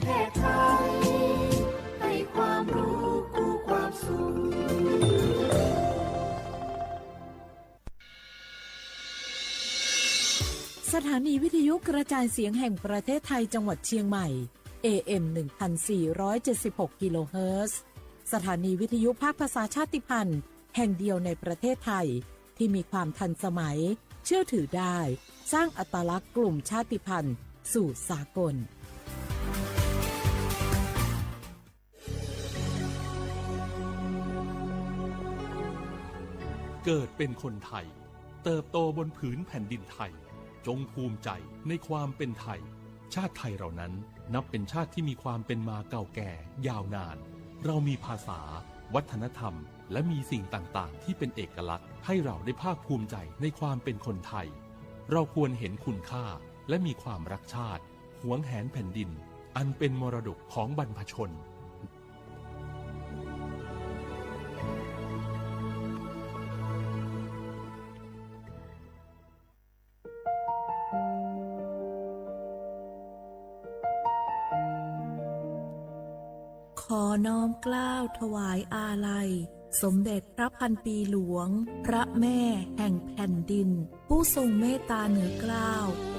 แพทย์ไทยให้ความรู้คู่ความสุข สถานีวิทยุกระจายเสียงแห่งประเทศไทยจังหวัดเชียงใหม่ เอ เอ็ม หนึ่งพันสี่ร้อยเจ็ดสิบหก กิโลเฮิรตซ์ สถานีวิทยุภาคภาษาชาติพันธุ์แห่งเดียวในประเทศไทย ที่มีความทันสมัย เชื่อถือได้ สร้างอัตลักษณ์กลุ่มชาติพันธุ์สู่สากล เกิดเป็นคนไทย เติบโตบนผืนแผ่นดินไทย จงภูมิใจในความเป็นไทย ชาติไทยเรานั้นนับเป็นชาติที่มีความเป็นมาเก่าแก่ยาวนาน เรามีภาษา วัฒนธรรม และมีสิ่งต่างๆ ที่เป็นเอกลักษณ์ ให้เราได้ภาคภูมิใจในความเป็นคนไทย เราควรเห็นคุณค่า และมีความรักชาติ หวงแหนแผ่นดิน อันเป็นมรดกของบรรพชน ขอน้อมเกล้าถวายอาลัย สมเด็จพระพันปีหลวง พระแม่แห่งแผ่นดิน ผู้ทรงเมตตาเหนือเกล้า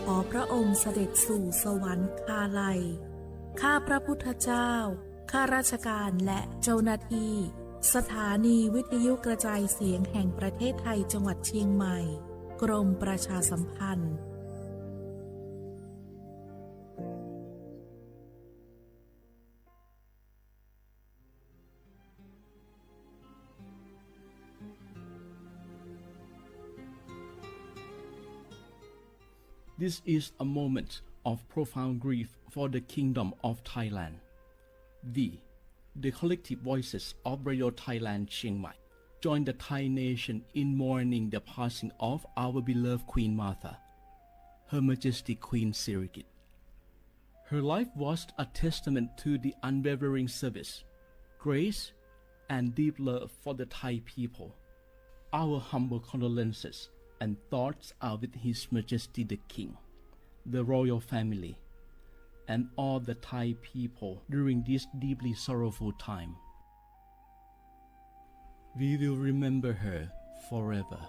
ขอพระองค์เสด็จสู่สวรรคาลัย ข้าพระพุทธเจ้า ข้าราชการและเจ้าหน้าที่ สถานีวิทยุกระจายเสียงแห่งประเทศไทยจังหวัดเชียงใหม่ กรมประชาสัมพันธ์ This is a moment of profound grief for the Kingdom of Thailand. We, the collective voices of Radio Thailand Chiang Mai, join the Thai nation in mourning the passing of our beloved Queen Mother, Her Majesty Queen Sirikit. Her life was a testament to the unwavering service, grace, and deep love for the Thai people. Our humble condolences and thoughts are with His Majesty the King, the royal family, and all the Thai people during this deeply sorrowful time. We will remember her forever.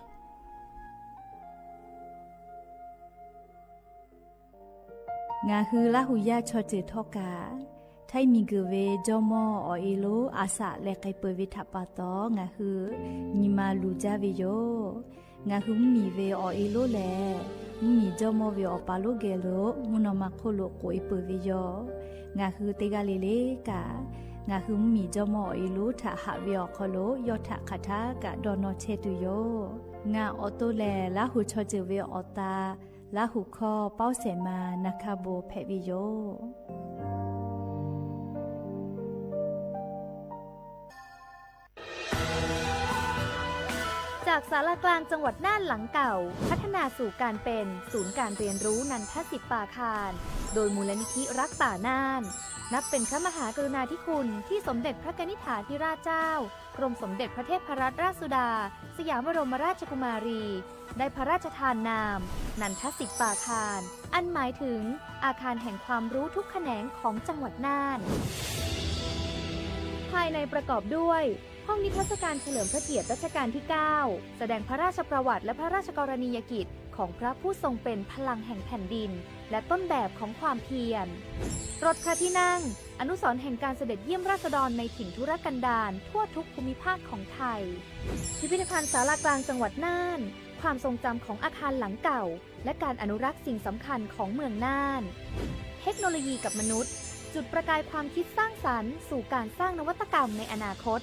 Ngaˬ hui Laˇ huˍ yaˇ chaw ceuˬ htawˇ kaꞈ, Htaiˇ miˬguiˬ ve jawˇmawˇ awˬ e lonˉ a shaꞈ leh k'ai peuˬ ve htaꞈ pa taw, ngaˬ hui nyi ma luˬ jaˇ ve yoˬ. Ngaˬ hui mvuhˇmiˬ ve awˬ e lonˉ lehˬ, mvuhˇmiˬ jawˇmawˇ ve awˬ pa lonˉ geh lo mvuhˇ naw ma hk'oˆ lo k'oꞈ e peuˬ ve yoˬ. Ngaˬ hui teˇ g'aˇ le le kaꞈ, ngaˬ hui mvuhˇmiˬ jawˇmawˇ awˬ e lonˉ htaꞈ haꞈ ve awˬ hk'aw lo yawˇ htaꞈ hk'aˬ htaˇ kaꞈ dawˇ nawˇ chehˇ tuˬ yoˬ. Ngaˬ awˬ to lehˬ, Laˇ huˍ chaw ceuˬ ve awˬ ta, Laˇ huˍ hkawˇ Pawˇ Sehˍ ma Na hkaˇ bon hpehꞈ ve yoˬ. จากศาลากลางจังหวัดน่านหลังเก่า พัฒนาสู่การเป็นศูนย์การเรียนรู้นันทสิทธิ์ปาคาร โดยมูลนิธิรักป่าน่าน นับเป็นพระมหากรุณาธิคุณที่สมเด็จพระกนิษฐาธิราชเจ้า กรมสมเด็จพระเทพรัตนราชสุดา สยามบรมราชกุมารี ได้พระราชทานนาม นันทสิทธิ์ปาคาร อันหมายถึงอาคารแห่งความรู้ทุกแขนงของจังหวัดน่าน ภายในประกอบด้วย ห้องนิทรรศการเฉลิมพระเกียรติรัชกาลที่ เก้า แสดงพระราชประวัติและพระราชกรณียกิจของพระผู้ทรงเป็นพลังแห่งแผ่นดิน และต้นแบบของความเพียร รถพระที่นั่ง อนุสรณ์แห่งการเสด็จเยี่ยมราษฎรในถิ่นทุรกันดารทั่วทุกภูมิภาคของไทย พิพิธภัณฑ์ศาลากลางจังหวัดน่าน ความทรงจำของอาคารหลังเก่า และการอนุรักษ์สิ่งสำคัญของเมืองน่าน เทคโนโลยีกับมนุษย์ จุดประกายความคิดสร้างสรรค์สู่การสร้างนวัตกรรมในอนาคต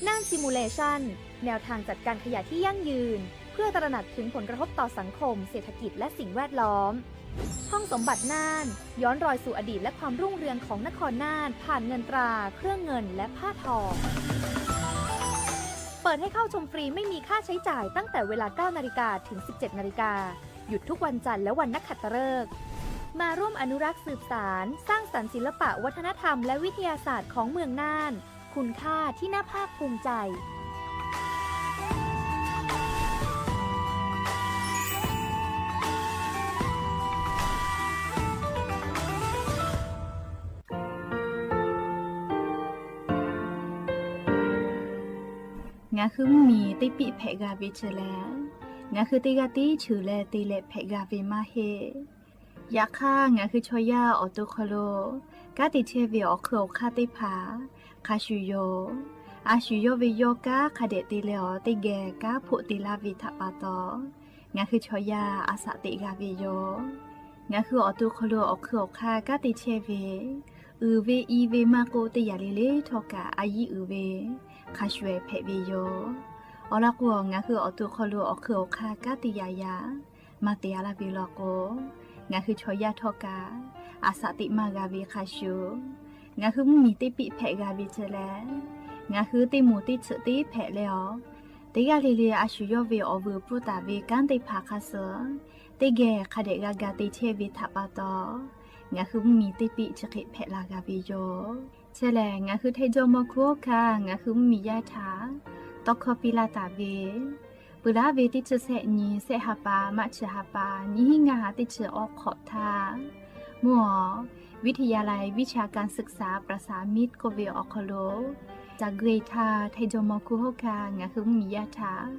น่าน Simulation แนวทางจัดการขยะที่ยั่งยืน เพื่อตระหนักถึงผลกระทบต่อสังคม เศรษฐกิจ และสิ่งแวดล้อม ห้องสมบัติน่าน ย้อนรอยสู่อดีตและความรุ่งเรืองของนครน่าน ผ่านเงินตรา เครื่องเงิน และผ้าทอ เปิดให้เข้าชมฟรีไม่มีค่าใช้จ่ายตั้งแต่เวลา เก้านาฬิกา ถึง สิบเจ็ดนาฬิกา หยุดทุกวันจันทร์และวันนักขัตฤกษ์ มาร่วมอนุรักษ์สืบสาน สร้างสรรค์ศิลปะวัฒนธรรมและวิทยาศาสตร์ของเมืองน่าน คุณค่าที่น่าภาคภูมิใจ ส Ngaˬ hui mvuhˇmiˬ teˇ piˆ hpehꞈ g'a ve chi lehˬ, ngaˬ hui teˇ g'aˇ tiˉ cheuˬ leh te leh hpehꞈ g'a ve maˇ heˆ. Yaꞈ hk'aˇ, ngaˬ hui chaw yaˇ awˬ to hk'aw lo kanˉ te chehˇ ve awˬ hk'eun awˬ hk'aˇ teˇ hpaˍ hk'a shuˍ yoˬ. A shu yawˇ ve yawˇ kanˉ hk'a dehꞈ te leh awˬ teˇ geh kanˉ hpoˆ te laˇ ve htaꞈ pa taw, ngaˬ hui chaw yaˇ a shaꞈ teꞈ g'a ve yoˬ. Ngaˬ hui awˬ to hk'aw lo awˬ hk'eun awˬ hk'aˇ kanˉ te chehˇ ve, uiˍ ve i ve maˇ k'oˆ, teˇ yanˇ le le htawˇ kaꞈ a yiˉ uiˍ ve hk'a shuˍ hpehꞈ ve yoˬ. Awˬ lawn k'o, ngaˬ hui awˬ to hk'aw lo awˬ hk'eun awˬ hk'aˇ kanˉ te yaꞈ yaꞈ maˇ te a laˇ ve law k'o, ngaˬ hui chaw yaˇ htawˇ kaꞈ a shaꞈ teꞈ maˇ g'a ve hk'a shuˍ, ngaˬ hui mvuhˇmiˬ teˇ piˆ hpehꞈ g'a ve chi lehˬ, ngaˬ hui teˇ moˍ teˇ tsuhꞈ teˇ hpehꞈ leh awˬ, teˇ g'aˇ le le a shu yawˇ ve awˬ vuiˬ pfuhˇ taˍ ve kanˉ teˇ hpaˍ hk'a shuˍ, teˇ geh hk'a dehꞈ g'a ga te chehˇ ve htaꞈ pa taw, ngaˬ hui mvuhˇmiˬ teˇ piˆ chi hk'e hpehꞈ la g'a ve yoˬ. Chi lehˬ, ngaˬ hui Htaiˇ jawˇmawˇ hkuˇ hawˉ hkanˇ ngaˬ hui mvuhˇmiˬ yaˇ htaꞈ tawˇ hkawˇ piˇ laˇ taˍ ve, peuˬ laˉ ve teˇ chi sehˆ nyi, sehˆ ha pa, March ha pa, nyiˇ hinˉ ngaˇ ha teˇ chi awˇ hk'awꞈ htaˇ, mvuhˇ awˬ วิทยาลัยวิชาการศึกษาประสามิตร k'oˆ ve awˬ hk'aw lo, ca gui htaˇ Htaiˇ jawˇmawˇ hkuˇ hawˉ hkanˇ ngaˬ hui mvuhˇmiˬ yaˇ htaꞈ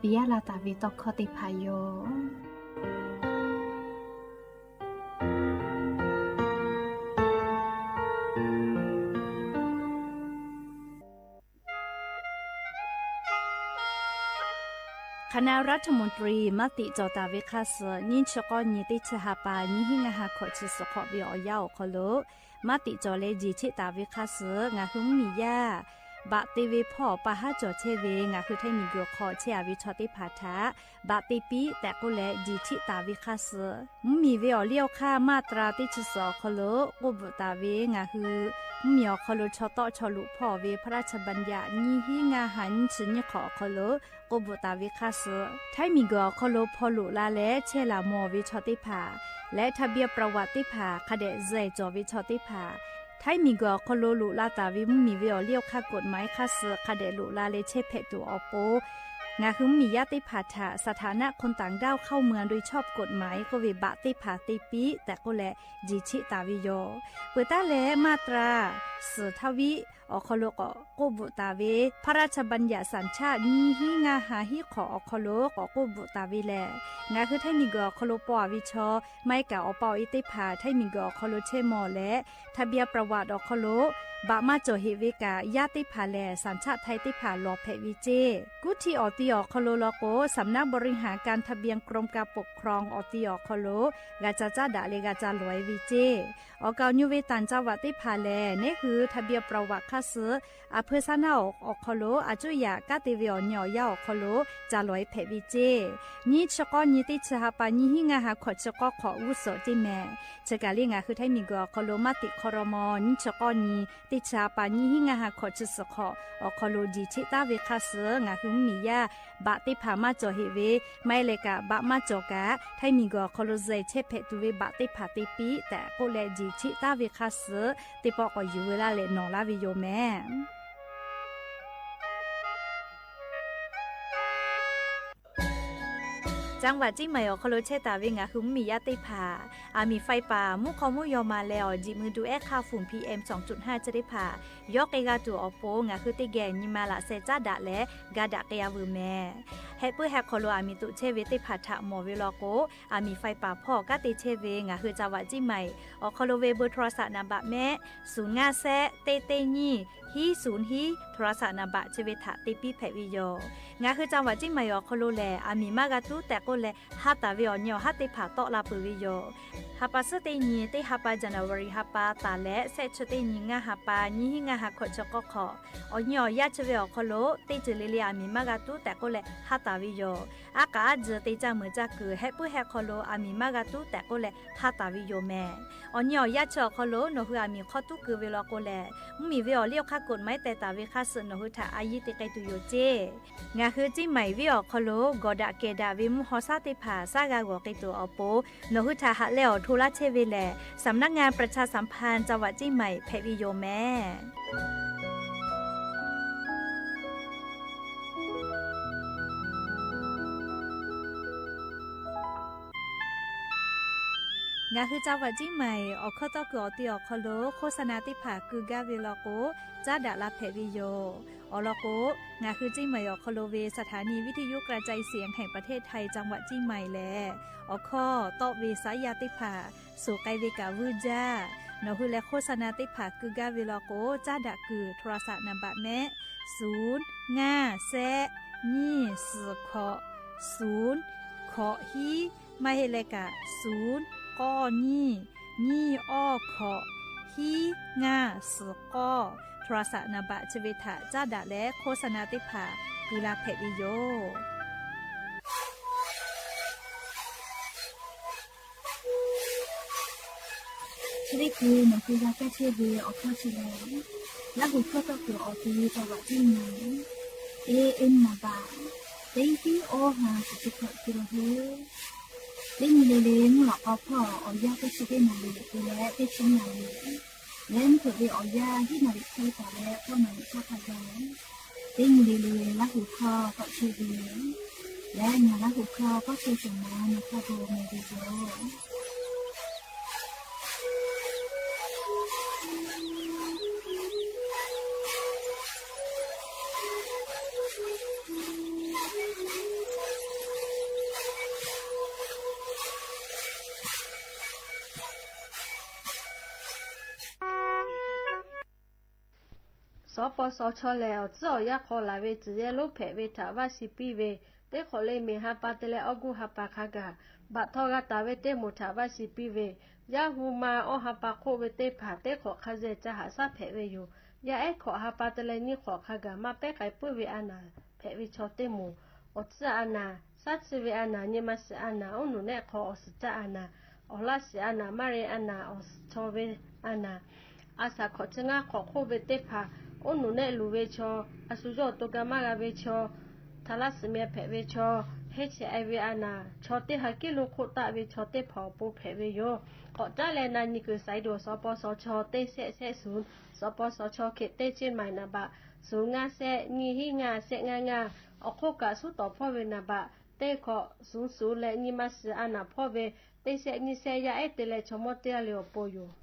piˇ laˇ taˍ ve tawˇ hkawˇ teˇ hpaˍ yoˬ. คณะรัฐมนตรี maˇ tiꞈ cawˬ taˍ ve hk'a shuˍ, nyiˇ chi k'awˇ nyi teˇ chi ha pa nyiˇ hinˉ ngaˇ ha hkawꞈ chi suhˍ hk'awꞈ ve awˬ yanˇ awˬ hk'aw lo, maˇ tiꞈ cawˬ leh jeˬ cheˆ taˍ ve hk'a shuˍ, ngaˬ hui mvuhˇmiˬ yaˇ baꞈ te ve hpawˇ pa haˉ cawˬ chehˇ ve ngaˬ hui Htaiˇ miˬguiˬ hk'aw chehˇ a ve chaw teˇ hpaˍ htaꞈ baꞈ te piˇ tehꞈ k'oˆ leh jeˬ cheˆ taˍ ve hk'a shuˍ, mvuhˇmiˬ ve awˬ liˇ awˬ hk'aˇ มาตรา teˇ chi suhˍ awˬ hk'aw lo k'oˆ bvuhꞈ taˍ ve ngaˬ hui mvuhˇmiˬ awˬ hk'aw lo chaw tawˆ chaw luꞈ hpawˇ ve พระราชบัญญัติ nyiˇ hinˉ ngaˇ ha nyiˇ chi nyiˇ hk'awꞈ awˬ hk'aw lo k'oˆ bvuhꞈ taˍ ve hk'a shuˍ, Htaiˇ miˬguiˬ awˬ hk'aw lo hpaw loꞈ la leh chehˇ laˬ mawˬ ve chaw teˇ hpaˍ leh ทะเบียนประวัติ teˇ hpaˍ hk'a dehꞈ zuhˬ cawˬ ve chaw teˇ hpaˍ, Htaiˇ miˬguiˬ awˬ hk'aw lo loꞈ la taˍ ve mvuhˇmiˬ ve awˬ liˇ awˬ hk'aˇ กฎหมาย hk'a shuˍ hk'a dehꞈ loꞈ la leh chehˇ hpehꞈ tuˬ awˬ pon, ngaˬ hui mvuhˇmiˬ yaˇ teˇ hpaˍ htaꞈ สถานะคนต่างด้าวเข้าเมืองโดยชอบกฎหมาย k'oˆ ve baꞈ teˇ hpaˍ te piˇ tehꞈ k'oˆ leh jeˬ cheˆ taˍ ve yoˬ. Peuˬ taˉ leh มาตรา suhˍ htaˇ viˉ awˬ hk'aw lo k'awꞈ k'oˆ bvuhꞈ taˍ ve พระราชบัญญัติสัญชาติ nyiˇ hinˉ ngaˇ ha hiˉ hk'awꞈ awˬ hk'aw lo k'awꞈ k'oˆ bvuhꞈ taˍ ve lehˬ, ngaˬ hui Htaiˇ miˬguiˬ awˬ hk'aw lo paw a ve chaw, maˇ heˆ kaꞈ awˬ pa awˬ e teˇ hpaˍ Htaiˇ miˬguiˬ awˬ hk'aw lo chehˇ mawˬ leh ทะเบียนประวัติ awˬ hk'aw lo baꞈ maˇ cawˬ heꞈ ve kaꞈ, yaˇ teˇ hpaˍ lehˬ สัญชาติไทย teˇ hpaˍ lawˬ hpehꞈ ve ceˇ. Kuˇ htiˇ awˬ ti awˬ hk'aw lo law k'o, สำนักบริหารการทะเบียนกรมการปกครอง awˬ ti awˬ hk'aw lo g'a ca caˇ daꞈ leh g'a ca lawˬ e ve ceˇ. Awˬ kaˍ awˬ nu ve ต่างจังหวัด teˇ hpaˍ lehˬ, neˉ hui ทะเบียนประวัติ hk'a shuˍ, a hpeu saˉ naˉ awˬ hk'aw lo a cuˇ yaꞈ kanˉ te ve awˬ nyi awˬ yanˇ awˬ hk'aw lo ca lawˬ e hpehꞈ ve ceˇ. Nyiˇ chi k'awˇ nyi teˇ chi ha pa nyiˇ hinˉ ngaˇ ha hkawꞈ chi k'awˇ hk'awꞈ g'uˇ suhˍ ceˇ mehˍ. Chi kaˬ le ngaˬ hui Htaiˇ miˬguiˬ awˬ hk'aw lo maˇ tiꞈ hk'aw raw mawˬ nyiˇ chi k'awˇ nyi teˇ chi ha pa nyiˇ hinˉ ngaˇ ha hkawꞈ chi suhˍ hk'awꞈ awˬ hk'aw lo jeˬ cheˆ taˉ ve hk'a shuˍ, ngaˬ hui mvuhˇmiˬ yaˇ baꞈ teˇ hpaˍ maˇ cawˬ heꞈ ve, maˇ heˆ leh kaꞈ baꞈ maˇ cawˬ kaꞈ Htaiˇ miˬguiˬ awˬ hk'aw lo zuhˬ chehˇ hpehꞈ tuˬ ve baꞈ teˇ hpaˍ te piˇ tehꞈ k'oˆ leh jeˬ cheˆ taˉ ve hk'a shuˍ, teˇ pawˆ k'awꞈ yuˬ veu laˇ leh nawˬ laˇ ve yoˬ mehˍ. จังหวัดเชียงใหม่ awˬ hk'aw lo chehˇ taˍ ve ngaˬ hui mvuhˇmiˬ yaˇ teˇ hpaˍ, aˬ miˍ faiˇ paˍ mvuhˇ hk'aw mvuhˇ yaw ma leh awˬ jeˬ mui du ehˉ hk'aˇ ฝุ่น PM สองจุดห้า chi teˇ hpaˍ yawˇ k'ai g'a tuˬ awˬ pon ngaˬ hui teˇ geh nyi ma laꞈ sheh caˉ daꞈ leh ga daꞈ k'ai a veuˬ mehˍ. Heh puiˉ heh hk'aw lo aˬ miˍ toꞈ chehˇ ve teˇ hpaˍ htaꞈ mawˬ ve law k'o, aˬ miˍ faiˇ paˍ hpawˇ kanˉ te chehˇ ve ngaˬ hui จังหวัดเชียงใหม่ awˬ hk'aw lo ve เบอร์โทรศัพท์ naˍ baꞈ mehˆ ศูนย์ ngaˇ sehˆ เต้ เต้ nyiˇ ฮี ศูนย์ ฮี โทรศัพท์ naˍ baꞈ chi ve htaꞈ te piˇ hpehꞈ ve yoˬ. Ngaˬ hui จังหวัดเชียงใหม่ awˬ hk'aw lo lehˬ, aˬ miˍ maˇ g'a tuˉ tehꞈ k'oˆ leh ha taˍ ve awˬ nyi awˬ haˉ teˇ hpaˍ tawˆ la peuˬ ve yoˬ. Ha pa suhˉ teˇ nyi teˇ ha pa January ha pa taˍ leh shehˆ chi teˇ nyi ngaˇ ha pa nyiˇ hinˉ ngaˇ ha hkawꞈ chi k'awˇ hk'awꞈ awˬ nyi awˬ yanˇ chi ve awˬ hk'aw lo teˇ ceuˬ le le aˬ miˍ maˇ g'a tuˉ tehꞈ k'oˆ leh ha taˍ ve yoˬ. Aˉ k'aꞈ aˉ tzuhˬ te caˇ meuˍ caˇ kuiˬ heh puiˉ heh hk'aw lo aˬ miˍ maˇ g'a tuˉ tehꞈ k'oˆ leh ha taˍ ve yoˬ mehˍ. Awˬ nyi awˬ yanˇ chi awˬ hk'aw lo nawˬ hui aˬ miˍ hk'aw tuˉ keu ve law k'o lehˬ, mvuhˇmiˬ ve awˬ liˇ awˬ hk'aˇ กฎหมาย teh taˍ ve hk'a shuˍ nawˬ hui htaꞈ a yiˇ te k'ai tuˬ yoˬ ceˇ. Ngaˬ hui Ciˉ maiˍ venˇ awˬ hk'aw lo gawˬ daꞈ kehˬ daꞈ ve mvuhˇ haw shaˉ teˇ hpaˍ shaˉ g'a g'awˬ k'ai tuˬ awˬ pon, nawˬ hui htaꞈ haꞈ leh awˬ hto laˇ chehˇ ve lehˬ, สำนักงานประชาสัมพันธ์จังหวัดเชียงใหม่ hpehꞈ ve yoˬ mehˍ. Ngaˬ hui จังหวัดเชียงใหม่ awˬ hkawˇ tawˇ kuiˬ awˬ ti awˬ hk'aw lo โฆษณา teˇ hpaˍ keu gaˇ ve law k'o, caˉ daꞈ la hpehꞈ ve yoˬ. Awˬ lawn k'o, ngaˬ hui เชียงใหม่ awˬ hk'aw lo ve สถานีวิทยุกระจายเสียงแห่งประเทศไทย จังหวัดเชียงใหม่ lehˬ, awˬ hkawˇ tawˆ ve saˉ yaˇ teˇ hpaˍ suhˍ k'ai ve kaꞈ vuiˇ jaˇ. Nawˬ hui leh โฆษณา teˇ hpaˍ keu gaˇ ve law k'o, caˉ daꞈ kuiˬ โทรศัพท์ naˍ baꞈ mehˆ, suˍ ngaˇ shehˆ nyiˇ suhˍ hkawꞈ suˍ hkawꞈ hiˉ, maˇ heˆ leh kaꞈ suˍ k'awˇ nyiˇ nyiˇ awˇ hkawꞈ hiˉ ngaˇ suhˍ k'awˇ โทรศัพท์ naˍ baꞈ chi ve htaꞈ caˉ daꞈ leh โฆษณา teˇ hpaˍ keu la hpehꞈ ve yoˬ. Chi teˇ hkui nawˬ hui g'a kaˇ chehˇ ve awˬ hkawˇ chi lehˬ, Laˇ huˍ hkawˇ tawˇ kuiˬ awˬ ti จังหวัดเชียงใหม่ A M naˍ baꞈ teˇ hiˉ awˇ ha suhˍ chi hkawꞈ te la hui. Teˇ nyi le le mvuhˇ lawꞈ k'aw hpawˇ awˬ yanˇ teˇ chi teˇ naˍ riˍ te leh teˇ chi naˍ riˍ, leh mvuhˇ hpeuꞈ ve awˬ yanˇ hiˉ naˍ riˍ hk'e taˍ leh k'awˇ naˍ riˍ hk'aˇ hk'a gaˬ, teˇ nyi le le Laˇ huˍ hkawˇ tawˆ chehˇ ve leh, ngaˬ Laˇ huˍ hkawˇ kawˇ chehˇ shuˍ ma nyi hk'aˇ bon meh ve yoˬ. Sawˉ paw sawˉ chaw lehˬ, awˬ tcuhˉ awˬ yanˇ hk'aw laˬ ve tcuhˬ yehˇ lonˉ hpehꞈ ve htaꞈ vaˇ shi piˇ ve, teˇ hk'awꞈ le miˬ ha pa te leh awˇ guˇ ha pa hk'a gaˬ baꞈ htawˇ g'a taˍ ve teˇ moˍ htaꞈ vaˇ shi piˇ ve, yaˇ hu ma awˇ ha pa hk'oˆ ve teˇ hpaˍ teˇ hk'awꞈ hk'a zeh ca haꞈ shaˉ hpehꞈ ve yoˬ. Yaˇ ehˉ hkawꞈ ha pa te leh nyiˇ hk'awꞈ hk'a gaˬ maˇ pehˉ k'ai puiˉ ve a naˍ hpehꞈ ve chaw teˇ moˍ, awˬ tcuhˉ a naˍ, shaˉ tsuhˇ ve a naˍ, nyi ma shiˍ a naˍ, oˉ nuˬ nehˆ hk'aw awˬ suhˍ caˆ a naˍ, awˬ laˇ shiˍ a naˍ, maˇ re a naˍ, awˬ suhˍ chaw ve a naˍ, a shaˍ hkawꞈ chi ngaˇ hk'awꞈ hk'oˆ ve teˇ hpaˍ, oˉ nuˬ nehˆ luˬ ve chaw, a shu yawˇ awˬ to ga maˇ g'a ve chaw, htaꞈ laˇ shiˍ meh hpehꞈ ve chaw, heˇ chehꞈ e ve a naˍ, chaw teˇ ha kiˉ lo hk'oˆ taˆ ve chaw teˇ hpaˍ awˬ pon hpehꞈ ve yoˬ. K'awꞈ caˉ leh na nyi kuiˬ saiˍ doˬ, sawˉ paw sawˉ chaw teˇ shehˆ shehˆ suhˍ, sawˉ paw sawˉ chaw hk'e teˇ chi maiˍ naˍ baꞈ, suhˍ ngaˇ shehˆ nyiˇ hiˉ ngaˇ shehˆ ngaˇ ngaˇ, awˬ hk'oˆ kaꞈ suhˉ tawˍ hpawˇ ve naˍ baꞈ, teˇ hkawꞈ suhˍ suhˍ leh nyi ma shiˍ a naˍ hpawˇ ve, teˇ shehˆ nyiˇ shehˆ yaˇ ehˉ te leh chaw mawˇ teˇ g'aˇ le awˬ pon yoˬ.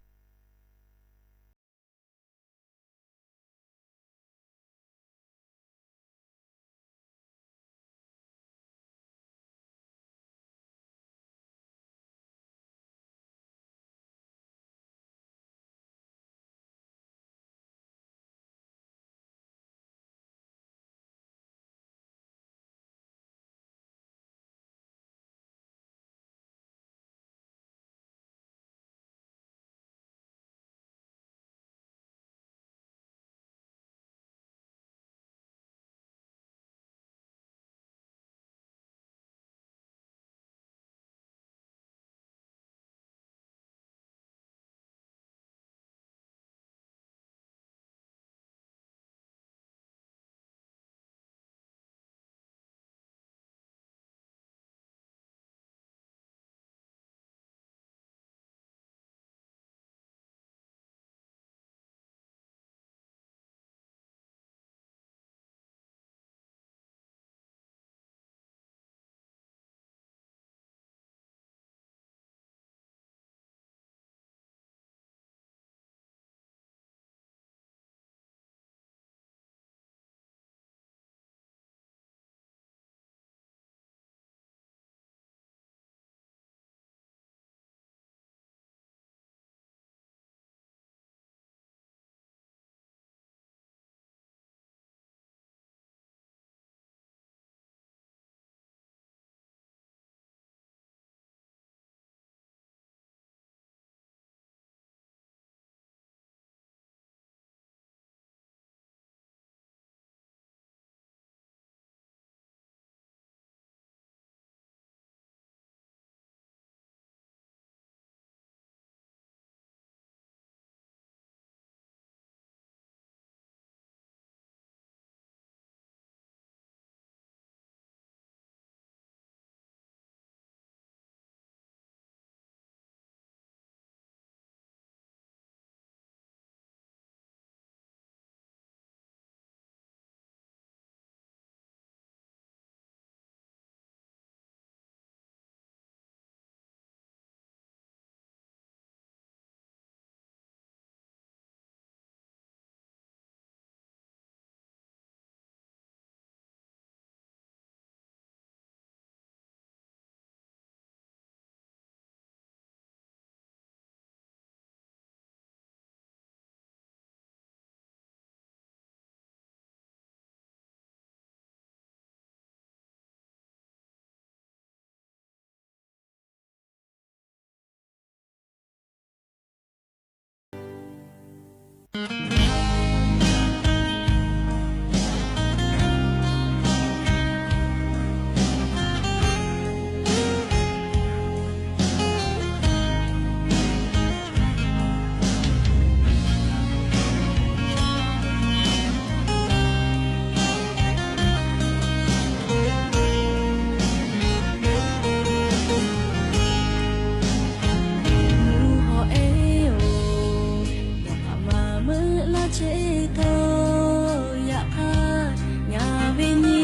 laˇ chehˇ htawˇ, yaꞈ hk'aˇ ngaˬ ve nyi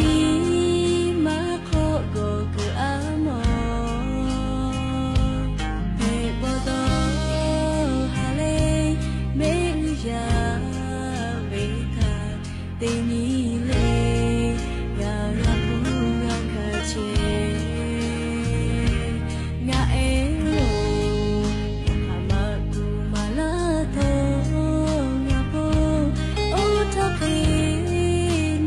ma hk'aw g'awˬ kuiˬ a mawˬ. Hpehꞈ bawˬ dawˬ ha leh mehˆ g'uˇ yaˇ ve htaꞈ te nyi le, g'a g'a hpu g'a hkanˍ chehˇ. Ngaˬ ehˉ-oˬ, hk'aˬ ma kuˬ maˍ laˇ htawˇ, ngaˬ k'o oˇ htaˇ hk'e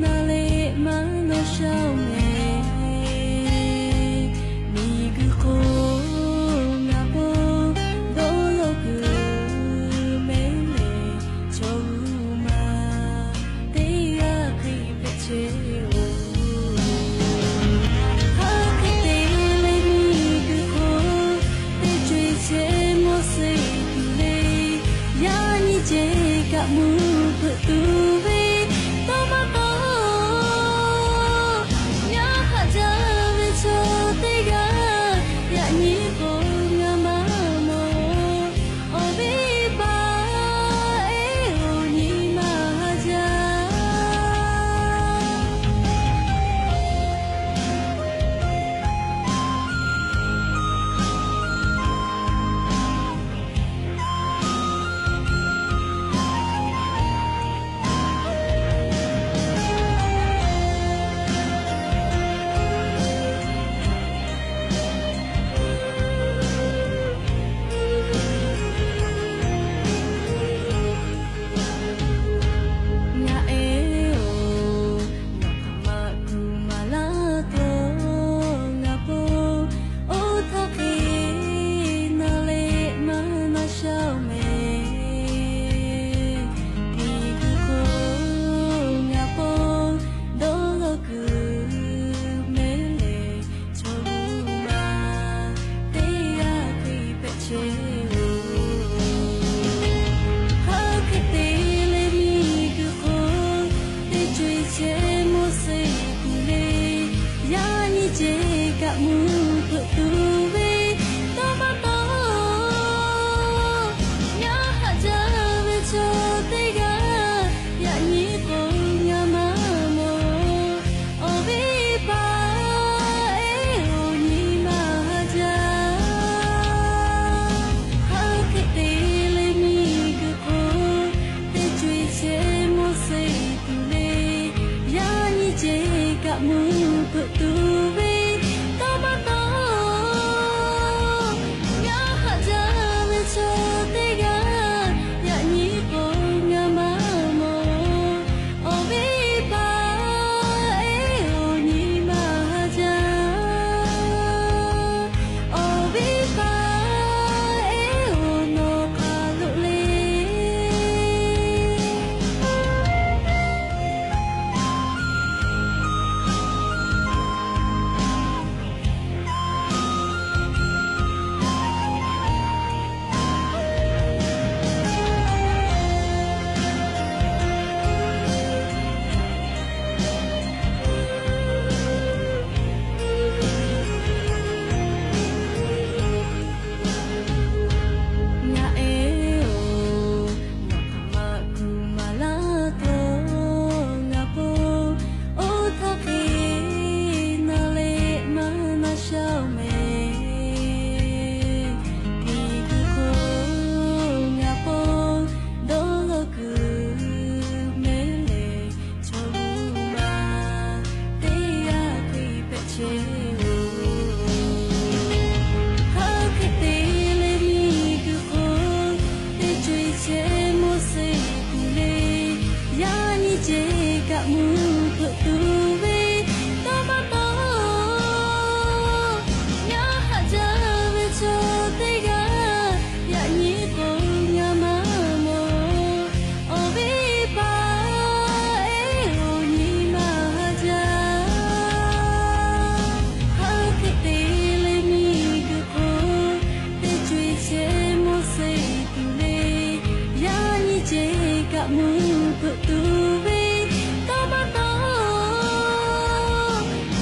na leh maˇ nawˬ shaˉ-oˬ mehˍ. Miˬguiˬ hk'oˆ ngaˬ k'o dawˇ law kuiˬ mehˍ leh, chaw g'uˇ ma teˇ g'aˇ hk'e hpehꞈ chehˇ-oˬ. Hk'aˬ hk'e te leh miˬguiˬ hk'oˆ teˇ co-e chehˇ mawˇ suh-e tuˬ le, yaꞈ nyi ceh kaꞈ mvuhˇ hpeuꞈ tuˬ ve tawˇ maˇ tawˇ. Ngaˬ haꞈ jaˇ ve chaw teˇ g'aˇ yaꞈ nyi k'o ngaˬ maˇ mawˬ. Awˬ viˉ paˍ ehˉ-oˬ, nyi ma haꞈ jaˇ. Ngaˬ ehˉ-oˬ, ngaˬ hk'aˬ ma kuˬ maˍ laˇ htawˇ, ngaˬ k'o oˇ htaˇ hk'e na leh maˇ nawˬ shaˉ-oˬ mehˍ. Miˬguiˬ hk'oˆ ngaˬ k'o dawˇ law kuiˬ mehˍ leh, chaw g'uˇ ma teˇ g'aˇ hk'e hpehꞈ chehˇ-oˬ. Hk'aˬ hk'e te leh miˬguiˬ hk'oˆ teˇ co-e chehˇ mawˇ suh-e tuˬ le, yaꞈ nyi ceh kaꞈ mvuhˇ hpeuꞈ tuˬ ve tawˇ maˇ tawˇ. Ngaˬ haꞈ jaˇ ve chaw teˇ g'aˇ yaꞈ nyi k'o ngaˬ maˇ mawˬ. Awˬ viˉ paˍ ehˉ-oˬ, nyi ma haꞈ jaˇ. Hk'aˬ hk'e te leh miˬguiˬ hk'oˆ teˇ co-e chehˇ mawˇ suh-e tuˬ le, yaꞈ nyi ceh kaꞈ mvuhˇ hpeuꞈ tuˬ ve tawˇ maˇ tawˇ. Ngaˬ haꞈ jaˇ ve chaw teˇ g'aˇ yaꞈ nyi k'o ngaˬ maˇ mawˬ. Awˬ viˉ paˍ ehˉ-oˬ, nyi ma haꞈ jaˇ. Awˬ viˉ paˍ ehˉ-oˬ, nawˬ hk'aˬ lo le. Ngaˬ ehˉ-oˬ, ngaˬ hk'aˬ ma kuˬ maˍ laˇ htawˇ, ngaˬ k'o oˇ htaˇ hk'e na leh maˇ nawˬ shaˉ-oˬ mehˍ. Miˬguiˬ hk'oˆ ngaˬ k'o dawˇ law kuiˬ mehˍ leh, chaw g'uˇ ma teˇ g'aˇ hk'e hpehꞈ chehˇ-oˬ. Hk'aˬ hk'e te leh miˬguiˬ hk'oˆ teˇ co-e chehˇ mawˇ suh-e tuˬ le, yaꞈ nyi ceh kaꞈ mvuhˇ hpeuꞈ tuˬ ve tawˇ maˇ tawˇ. Ngaˬ haꞈ jaˇ ve chaw teˇ g'aˇ yaꞈ nyi k'o ngaˬ maˇ mawˬ. Awˬ viˉ paˍ ehˉ-oˬ, nyi ma haꞈ jaˇ. Hk'aˬ hk'e te leh miˬguiˬ hk'oˆ teˇ co-e chehˇ mawˇ suh-e tuˬ le, yaꞈ nyi ceh kaꞈ mvuhˇ hpeuꞈ tuˬ ve tawˇ maˇ tawˇ.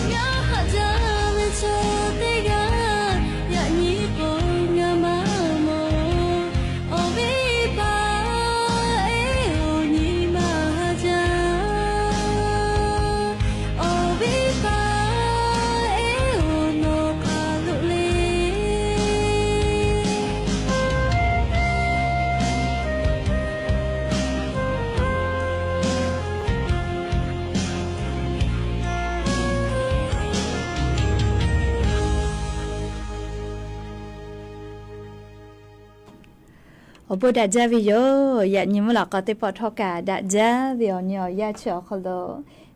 Ngaˬ haꞈ jaˇ ve chaw teˇ g'aˇ yaꞈ nyi k'o ngaˬ maˇ mawˬ. Awˬ viˉ paˍ ehˉ-oˬ, Awˬ bon daꞈ jaˇ ve yoˬ. Yaꞈ nyi mvuhˇ lawꞈ k'aw teˇ pawˆ htawˇ kaꞈ daꞈ jaˇ ve awˬ nyi awˬ yanˇ chi awˬ hk'aw lo,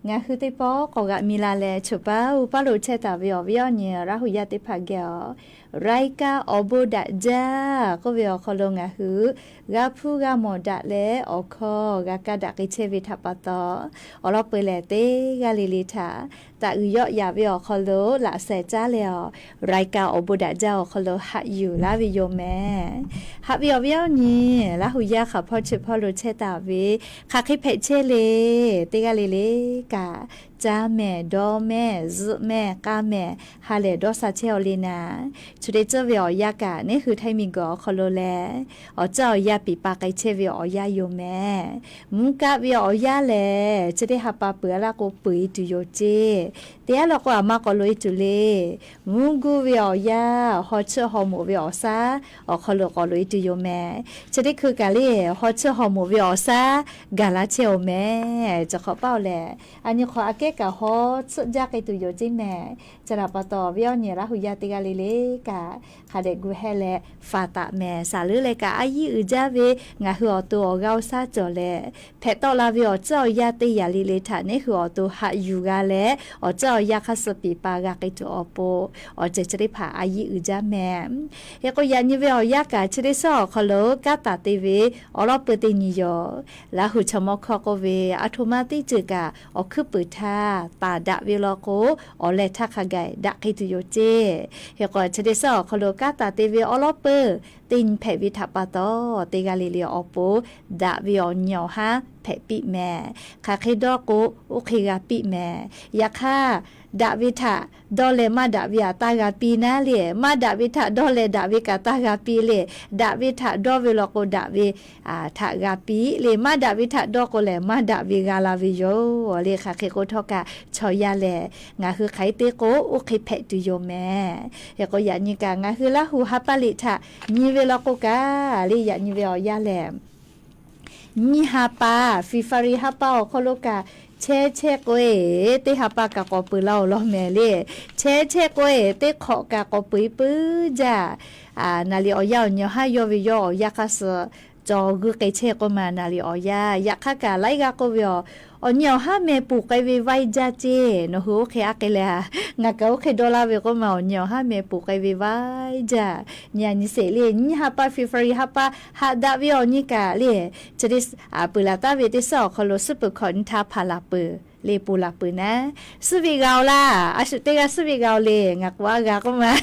ngaˬ hui teˇ pawˆ k'awꞈ g'aꞈ mi la leh, choˬ paˉ uˉ paˉ lo chehˇ taˍ ve awˬ viˉ awˬ nyi Laˇ hu yaˇ teˇ hpaˍ geh awˬ รายการ Awˬ bon daꞈ jaˇ k'oˆ ve awˬ hk'aw lo ngaˬ hui g'a hpuˇ g'a mawˬ daꞈ leh, awˬ hkawˇ g'a kaˇ daꞈ k'ai chehˇ ve htaꞈ pa taw, awˬ lawn peuˬ lehˬ teˇ g'aˇ le le htaꞈ taꞈ uiˍ yawˆ yaꞈ ve awˬ hk'aw lo laꞈ shehˍ caˉ leh, awˬ รายการ Awˬ bon daꞈ jaˇ awˬ hk'aw lo haꞈ yuˬ laˇ ve yoˬ mehˍ. Haꞈ ve awˬ viˉ awˬ nyi, Laˇ hu yaˇ hk'aˬ hpawˇ chi hpawˇ lo chehˇ taˍ ve, hk'aˬ hk'e hpehꞈ chehˇ le, teˇ g'aˇ le le kaꞈ, caˇ mehˍ, dawˇ mehˍ, zuhˆ mehˍ, k'aˇ mehˍ, ha lehˬ dawˇ sha chehˇ aw le naˍ. Chi teˇ ceuˬ ve awˬ yanˇ kaꞈ, neˉ hui htaiˇ miˬ guiˬ awˬ hk'aw lo lehˬ, awˬ ceuˬ awˬ yanˇ piˍ pa k'ai chehˇ ve awˬ yanˇ yoˬ mehˍ. Mvuhˇ kaˆ ve awˬ yanˇ lehˬ, chi teˇ ha pa peuˬ a laˇ k'o peuˬ e tuˬ yoˬ ceˇ. Teˇ yanˇ law k'o, aˬ ma k'awꞈ loꞈ e tuˬ le. Mvuhˇ guˇ ve awˬ yanˇ, haw chiˇ haw moˍ ve awˬ shaˉ awˬ hk'aw lo k'awꞈ loꞈ e tuˬ yoˬ mehˍ. Chi teˇ hkui kaꞈ le, haw chiˇ haw moˍ ve awˬ shaˉ gaˬ la chehˇ oˬ mehˍ. Cawˬ hk'awꞈ paˇ oˬ lehˬ, a nyi hk'awꞈ aꞈ kehˉ kaꞈ haw chiˇ jaˇ k'ai tuˬ yoˬ ceˇ mehˍ. Chi htaꞈ pa taw, awˬ viˉ awˬ nyi Laˇ hu yaˇ teˇ g'aˇ le le kaꞈ, hk'a dehꞈ gu heh leh faˍ taˍ mehˍ. Saˍ leuˉ leh kaꞈ, a yiˉ uiˍ jaˇ ve ngaˬ hui awˬ to awˬ g'aˇ awˬ shaˉ cawˬ leh, hpehꞈ tawˆ la ve awˬ ceuˬ awˬ yanˇ teˇ yanˇ le le htaꞈ neˉ hui awˬ to haꞈ yuˬ g'a leh, awˬ ceuˬ awˬ yanˇ hk'aˇ suh piˍ pa g'a k'ai tuˬ awˬ pon, awˬ ceuˬ chi teˇ hpaˍ a yiˉ uiˍ jaˇ mehˍ. Hk'e k'o, yaꞈ nyi ve awˬ yanˇ kaꞈ chi teˇ shaˉ awˬ hk'aw lo kanˉ taˍ te ve awˬ lawn peuˬ teˇ nyi yoˬ. Laˇ hu chaw mawˇ hkawˇ k'oˆ ve, a htoꞈ ma teˇ ceuˬ kaꞈ awˬ hkuiˉ puiˍ htaˇ taˍ daꞈ ve law k'o, awˬ leh htaˇ hk'a gaˬ daꞈ hk'e tuˬ yoˬ ceˇ. Hk'e k'o, chi teˇ shaˉ awˬ hk'aw lo kanˉ taˍ te ve awˬ lawn peuˬ teˇ nyi hpehꞈ ve htaꞈ pa taw, teˇ g'aˇ le le awˬ pon daꞈ ve awˬ nyi awˬ haˉ hpehꞈ piˇ mehˍ. Hk'aˬ hk'e dawˇ k'o, oˇ hk'e g'a piˇ mehˍ. Yaꞈ hk'aˇ, daꞈ ve htaꞈ dawˇ leh maˇ daꞈ ve aꞈ taˇ g'a piˇ naˉ le. Maˇ daꞈ ve htaꞈ dawˇ leh daꞈ ve kaꞈ taˇ g'a piˇ le. Daꞈ ve htaꞈ dawˇ ve law k'o, daꞈ ve htaꞈ g'a piˇ le. Maˇ daꞈ ve htaꞈ dawˇ k'o lehˬ, maˇ daꞈ ve g'a la ve yoˬ le. Hk'aˬ hk'e k'o htawˇ kaꞈ, chaw yaˇ lehˬ ngaˬ hui hk'aˬ hk'e te k'o, oˇ hk'e hpehꞈ tuˬ yoˬ mehˍ. Hk'e k'o, yaꞈ nyi kaꞈ ngaˬ hui Laˇ hu ha pa liꞈ htaꞈ nyi ve law k'o kaꞈ le, yaꞈ nyi ve awˬ yanˇ lehˬ, nyiˇ ha pa, February ha pa awˬ hk'aw lo kaꞈ, chehˇ chehˇ k'o e, teˇ ha pa kaꞈ k'awꞈ peuˬ la awˬ lawn mehˍ le. Chehˇ chehˇ k'o e, teˇ hk'awꞈ kaꞈ k'awꞈ peuˬ e puiˉ jaˇ. Naˍ liꞈ awˬ yanˇ awˬ nyi awˬ haˉ yawˇ ve yawˇ awˬ yanˇ hk'aˇ suh cawˬ g'uiˇ k'ai chehˇ k'oˆ ma. Naˍ liꞈ awˬ yanˇ yaꞈ hk'aˇ kaꞈ laiˉ g'aˇ k'oˆ ve, awˬ nyi awˬ haˉ meh puˬ k'ai ve vaiˇ jaˇ ceˇ. Nawˬ hui oˇ hk'e aˉ k'ai leh, ngaˬ kaꞈ oˇ hk'e dawˇ laˇ ve k'oˆ ma, awˬ nyi awˬ haˉ meh puˬ k'ai ve vaiˇ jaˇ. Nyi a nyi sheˍ le, nyiˇ ha pa February ha pa haꞈ daꞈ ve awˬ nyi kaꞈ le, chi teˇ peuˬ laˬ taˍ ve teˇ shaˉ awˬ hk'aw lo suhˉ peuˬ hkawꞈ nyi htaˇ hpaˍ laˬ peuˬ le, ponˬ laˬ peuˬ naˉ, suhˉ ve g'a oˬ laˇ. A shu teˇ g'aˇ suhˉ ve g'a oˬ le, ngaˬ k'o aˉ g'a k'oˆ ma.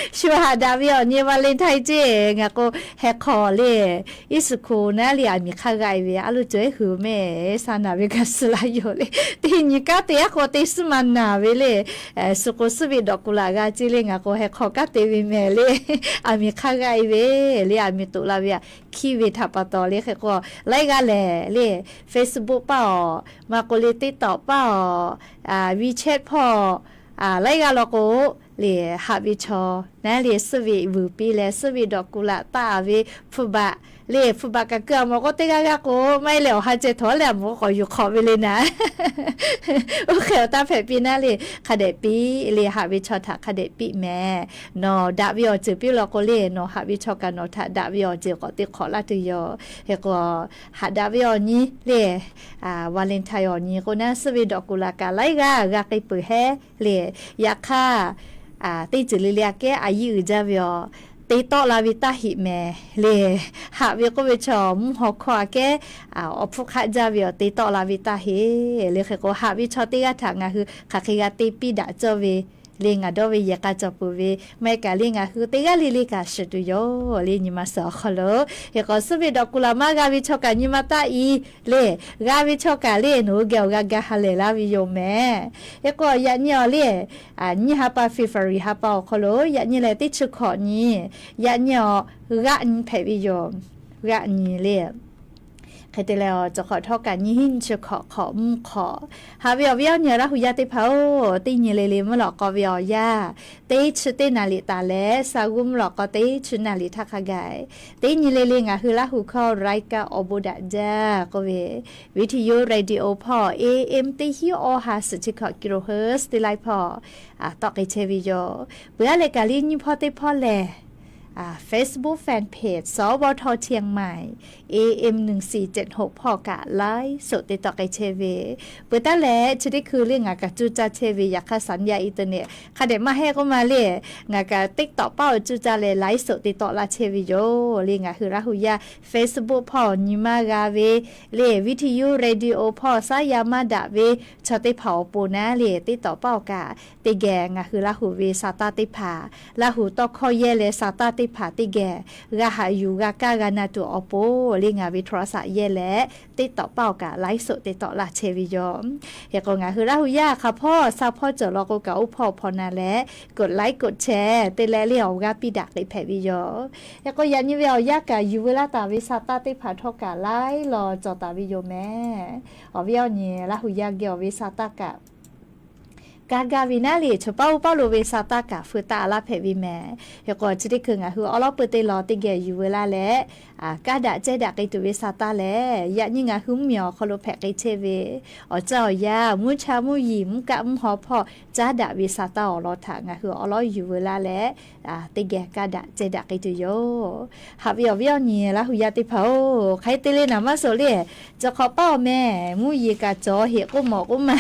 Shu haꞈ daꞈ ve awˬ nyi Valentine ceˇ, ngaˬ k'o heh hk'awꞈ le, iˉ suˍ hkoˍ naˉ le, aˬ miˍ hk'aˇ g'aˇ e ve a loˇ cawˬ eˉ hui mehˍ, sha naˬ ve kaꞈ suh laˇ yoˬ le. Teˇ nyi kanˉ te aˉ k'o teˇ suhˉ ma naˬ ve le. Shu k'o suhˉ ve dawꞈ kuˬ laꞈ g'a ceˇ le, ngaˬ k'o heh hk'awꞈ kanˉ te ve mehˍ le. Aˬ miˍ hk'aˇ g'aˇ e ve le, aˬ miˍ toꞈ la ve aꞈ hkiˇ ve htaꞈ pa taw le. Hk'e k'o, laiˉ g'aˇ lehˬ le, Facebook paˇ awˬ, maˇ k'oˆ le TikTok paˇ awˬ, WeChat hpawˇ, laiˉ g'aˇ law k'o le, haꞈ ve chaw naˉ le, suhˉ ve vuiˬ piˇ leh suhˉ ve dawꞈ kuˬ laꞈ taˆ ve hpu baꞈ le, hpu baꞈ kaꞈ keu a mawˬ k'o teˇ g'aˇ g'aˇ k'o, maˇ heˆ leh awˬ ha ceh htawˍ leh a mawˬ k'awꞈ yuˬ hk'awꞈ ve le naˉ. Oˇ hk'e awˬ taˇ hpehꞈ piˇ naˉ le, hk'a dehꞈ piˇ le, haꞈ ve chaw htaꞈ hk'a dehꞈ piˇ mehˍ. Nawˬ daꞈ ve awˬ ceuˬ piˇ law k'o le, nawˬ haꞈ ve chaw kaꞈ nawˬ htaꞈ daꞈ ve awˬ ceuˬ k'awꞈ te hk'awꞈ laˇ tuˬ yoˬ. Hk'e k'o, haꞈ daꞈ ve awˬ nyi le, Valentine awˬ nyi k'o naˉ, suhˉ ve dawꞈ kuˬ laꞈ kaꞈ laiˉ g'aˇ g'a k'ai peuˬ hehˉ le. Yaꞈ hk'aˇ, teˇ ceuˬ le le aꞈ kehˉ a yiˉ uiˍ jaˇ ve awˬ, te tawˆ la ve taˇ heꞈ mehˍ le. Haꞈ ve k'oˆ ve chaw mvuhˇ haw hkawˇ aꞈ kehˉ awˬ hpfuhˇ hk'aˆ jaˇ ve awˬ te tawˆ la ve taˇ heꞈ le. Hk'e k'o, haꞈ ve chaw teˇ g'aˇ htaꞈ ngaˬ hui hk'aˬ hk'e g'a te piˇ daꞈ cawˇ ve le, ngaˬ dawˇ ve yehˬ k'a cawˬ peuˬ ve maˇ heˆ kaꞈ le, ngaˬ hui teˇ g'aˇ le le kaꞈ shiˍ tuˬ yoˬ le, nyi ma suhˍ awˬ hk'aw lo. Hk'e k'o, suhˉ ve dawꞈ kuˬ laꞈ maˇ g'a ve chaw kaꞈ nyi ma taˇ i le, g'a ve chaw kaꞈ le, nawˬ hui geh awˬ g'a ga ha lehˬ laˇ ve yoˬ mehˍ. Hk'e k'o, yaꞈ nyi awˬ le, nyiˇ ha pa February ha pa awˬ hk'aw lo yaꞈ nyi lehˬ teˇ chi hkawꞈ nyi, yaꞈ nyi awˬ g'aˆ nyi hpehꞈ ve yoˬ. G'aˆ nyi le. Hk'e te leh, cawˬ hk'awꞈ htawˇ kaꞈ nyi hiˉ nyi chi hkawꞈ hk'awꞈ mvuhˇ hk'awꞈ. Haꞈ ve awˬ viˉ awˬ nyi Laˇ hu yaˇ teˇ hpaˍ oˬ, teˇ nyi le le mvuhˇ lawꞈ k'aw ve awˬ yanˇ, teˇ chi teˇ naˍ liꞈ taˍ leh, sa g'uˇ mvuhˇ lawꞈ k'aw teˇ chi naˍ liꞈ htaˇ hk'a gaˬ, teˇ nyi le le ngaˬ hui Laˇ hu hkawˇ รายการ Awˬ bon daꞈ jaˇ k'oˆ ve, video radio hpawˇ AM teˇ hiˉ awˬ ha suhˍ chi hkawꞈ kilohertz teˇ laiˉ hpawˇ tawˆ k'ai chehˇ ve yoˬ. Peuˬ aˉ leh kaꞈ le nyiˇ hpawˇ teˇ hpawˇ lehˬ, Facebook fanpage สวท เชียงใหม่ เอเอ็ม หนึ่งสี่เจ็ดหก hpawˇ kaꞈ ไลฟ์สด te tawˆ k'ai chehˇ ve. Peuˬ taˉ leh chi teˇ hkui le ngaˬ kaꞈ cuˇ caˇ chehˇ ve, yaꞈ hk'aˇ สัญญาณอินเทอร์เน็ต hk'a dehꞈ maˇ heˆ k'oˆ ma le, ngaˬ kaꞈ TikTok paˉ awˬ cuˇ caˇ leh ไลฟ์สด te tawˆ laˇ chehˇ ve yoˬ. Le ngaˬ hui Laˇ hu yaˇ Facebook hpawˇ nyi ma g'a ve, le วิทยุ radio hpawˇ shaˉ yaˇ maˇ daꞈ ve chaw teˇ hpaˍ awˬ pon naˉ le TikTok paˉ awˬ kaꞈ teˇ geh ngaˬ hui Laˇ hu ve sa taˇ teˇ hpaˍ, Laˇ hu tawˇ hkawˇ yehˇ leh sa taˇ teˇ hpaˍ teˇ geh g'a haꞈ yuˬ g'a kaˇ g'a na tuˬ awˬ pon le ngaˬ ve โทรศัพท์ yehˇ leh TikTok paˉ awˬ kaꞈ ไลฟ์สด te tawˆ laˇ chehˇ ve yoˬ. Hk'e k'o ngaˬ hui Laˇ hu yaˇ hk'a hpawˇ sa hpawˇ cawˬ law k'o kaꞈ oˇ hpawˇ hpawˇ na leh กดไลค์ กดแชร์ te leh le awˬ g'aˇ piˇ daꞈ k'ai hpehꞈ ve yoˬ. Hk'e k'o yaꞈ nyi ve awˬ yanˇ kaꞈ yuˬ veu laˇ taˍ ve sa taˇ teˇ hpaˍ htawˇ kaꞈ laiˉ law cawˬ taˍ ve yoˬ mehˍ. Awˬ viˉ awˬ nyi Laˇ hu yaˇ geh awˬ ve sa taˇ kaꞈ kaˇ gaˇ ve naˉ le, chaw paˉ oˇ paˉ lo ve sa taˇ kaꞈ feu taˆ laˇ hpehꞈ ve mehˍ. Hk'e k'o chi teˇ hkui ngaˬ hui awˉ lawˉ peu te law teˇ geh yuˬ veu laˇ leh, kaˇ daꞈ cehˇ daꞈ k'ai tuˬ ve sa taˇ lehˬ, yaꞈ nyi ngaˬ hui mvuhˇmiˬ awˬ hk'aw lo hpehꞈ k'ai chehˇ ve awˬ caˇ awˬ yaˇ, mvuhˇ cha mvuhˇ yeˬ, mvuhˇ kaˆ mvuhˇ haw hpawˇ caˉ daꞈ ve sa taˇ awˬ lawn htaꞈ ngaˬ hui awˉ lawˉ yuˬ veu laˇ leh, teˇ geh kaˇ daꞈ cehˇ daꞈ k'ai tuˬ yoˬ. Haꞈ ve awˬ viˉ awˬ nyi Laˇ hu yaˇ teˇ hpaˍ-oˬ, hk'aˬ hk'e te le naˍ maˇ suhˍ le, cawˬ hk'awꞈ paˉ awˬ meh mvuhˇ yeˬ kaꞈ cawˬ heꞈ k'oˆ mawˬ k'oˆ ma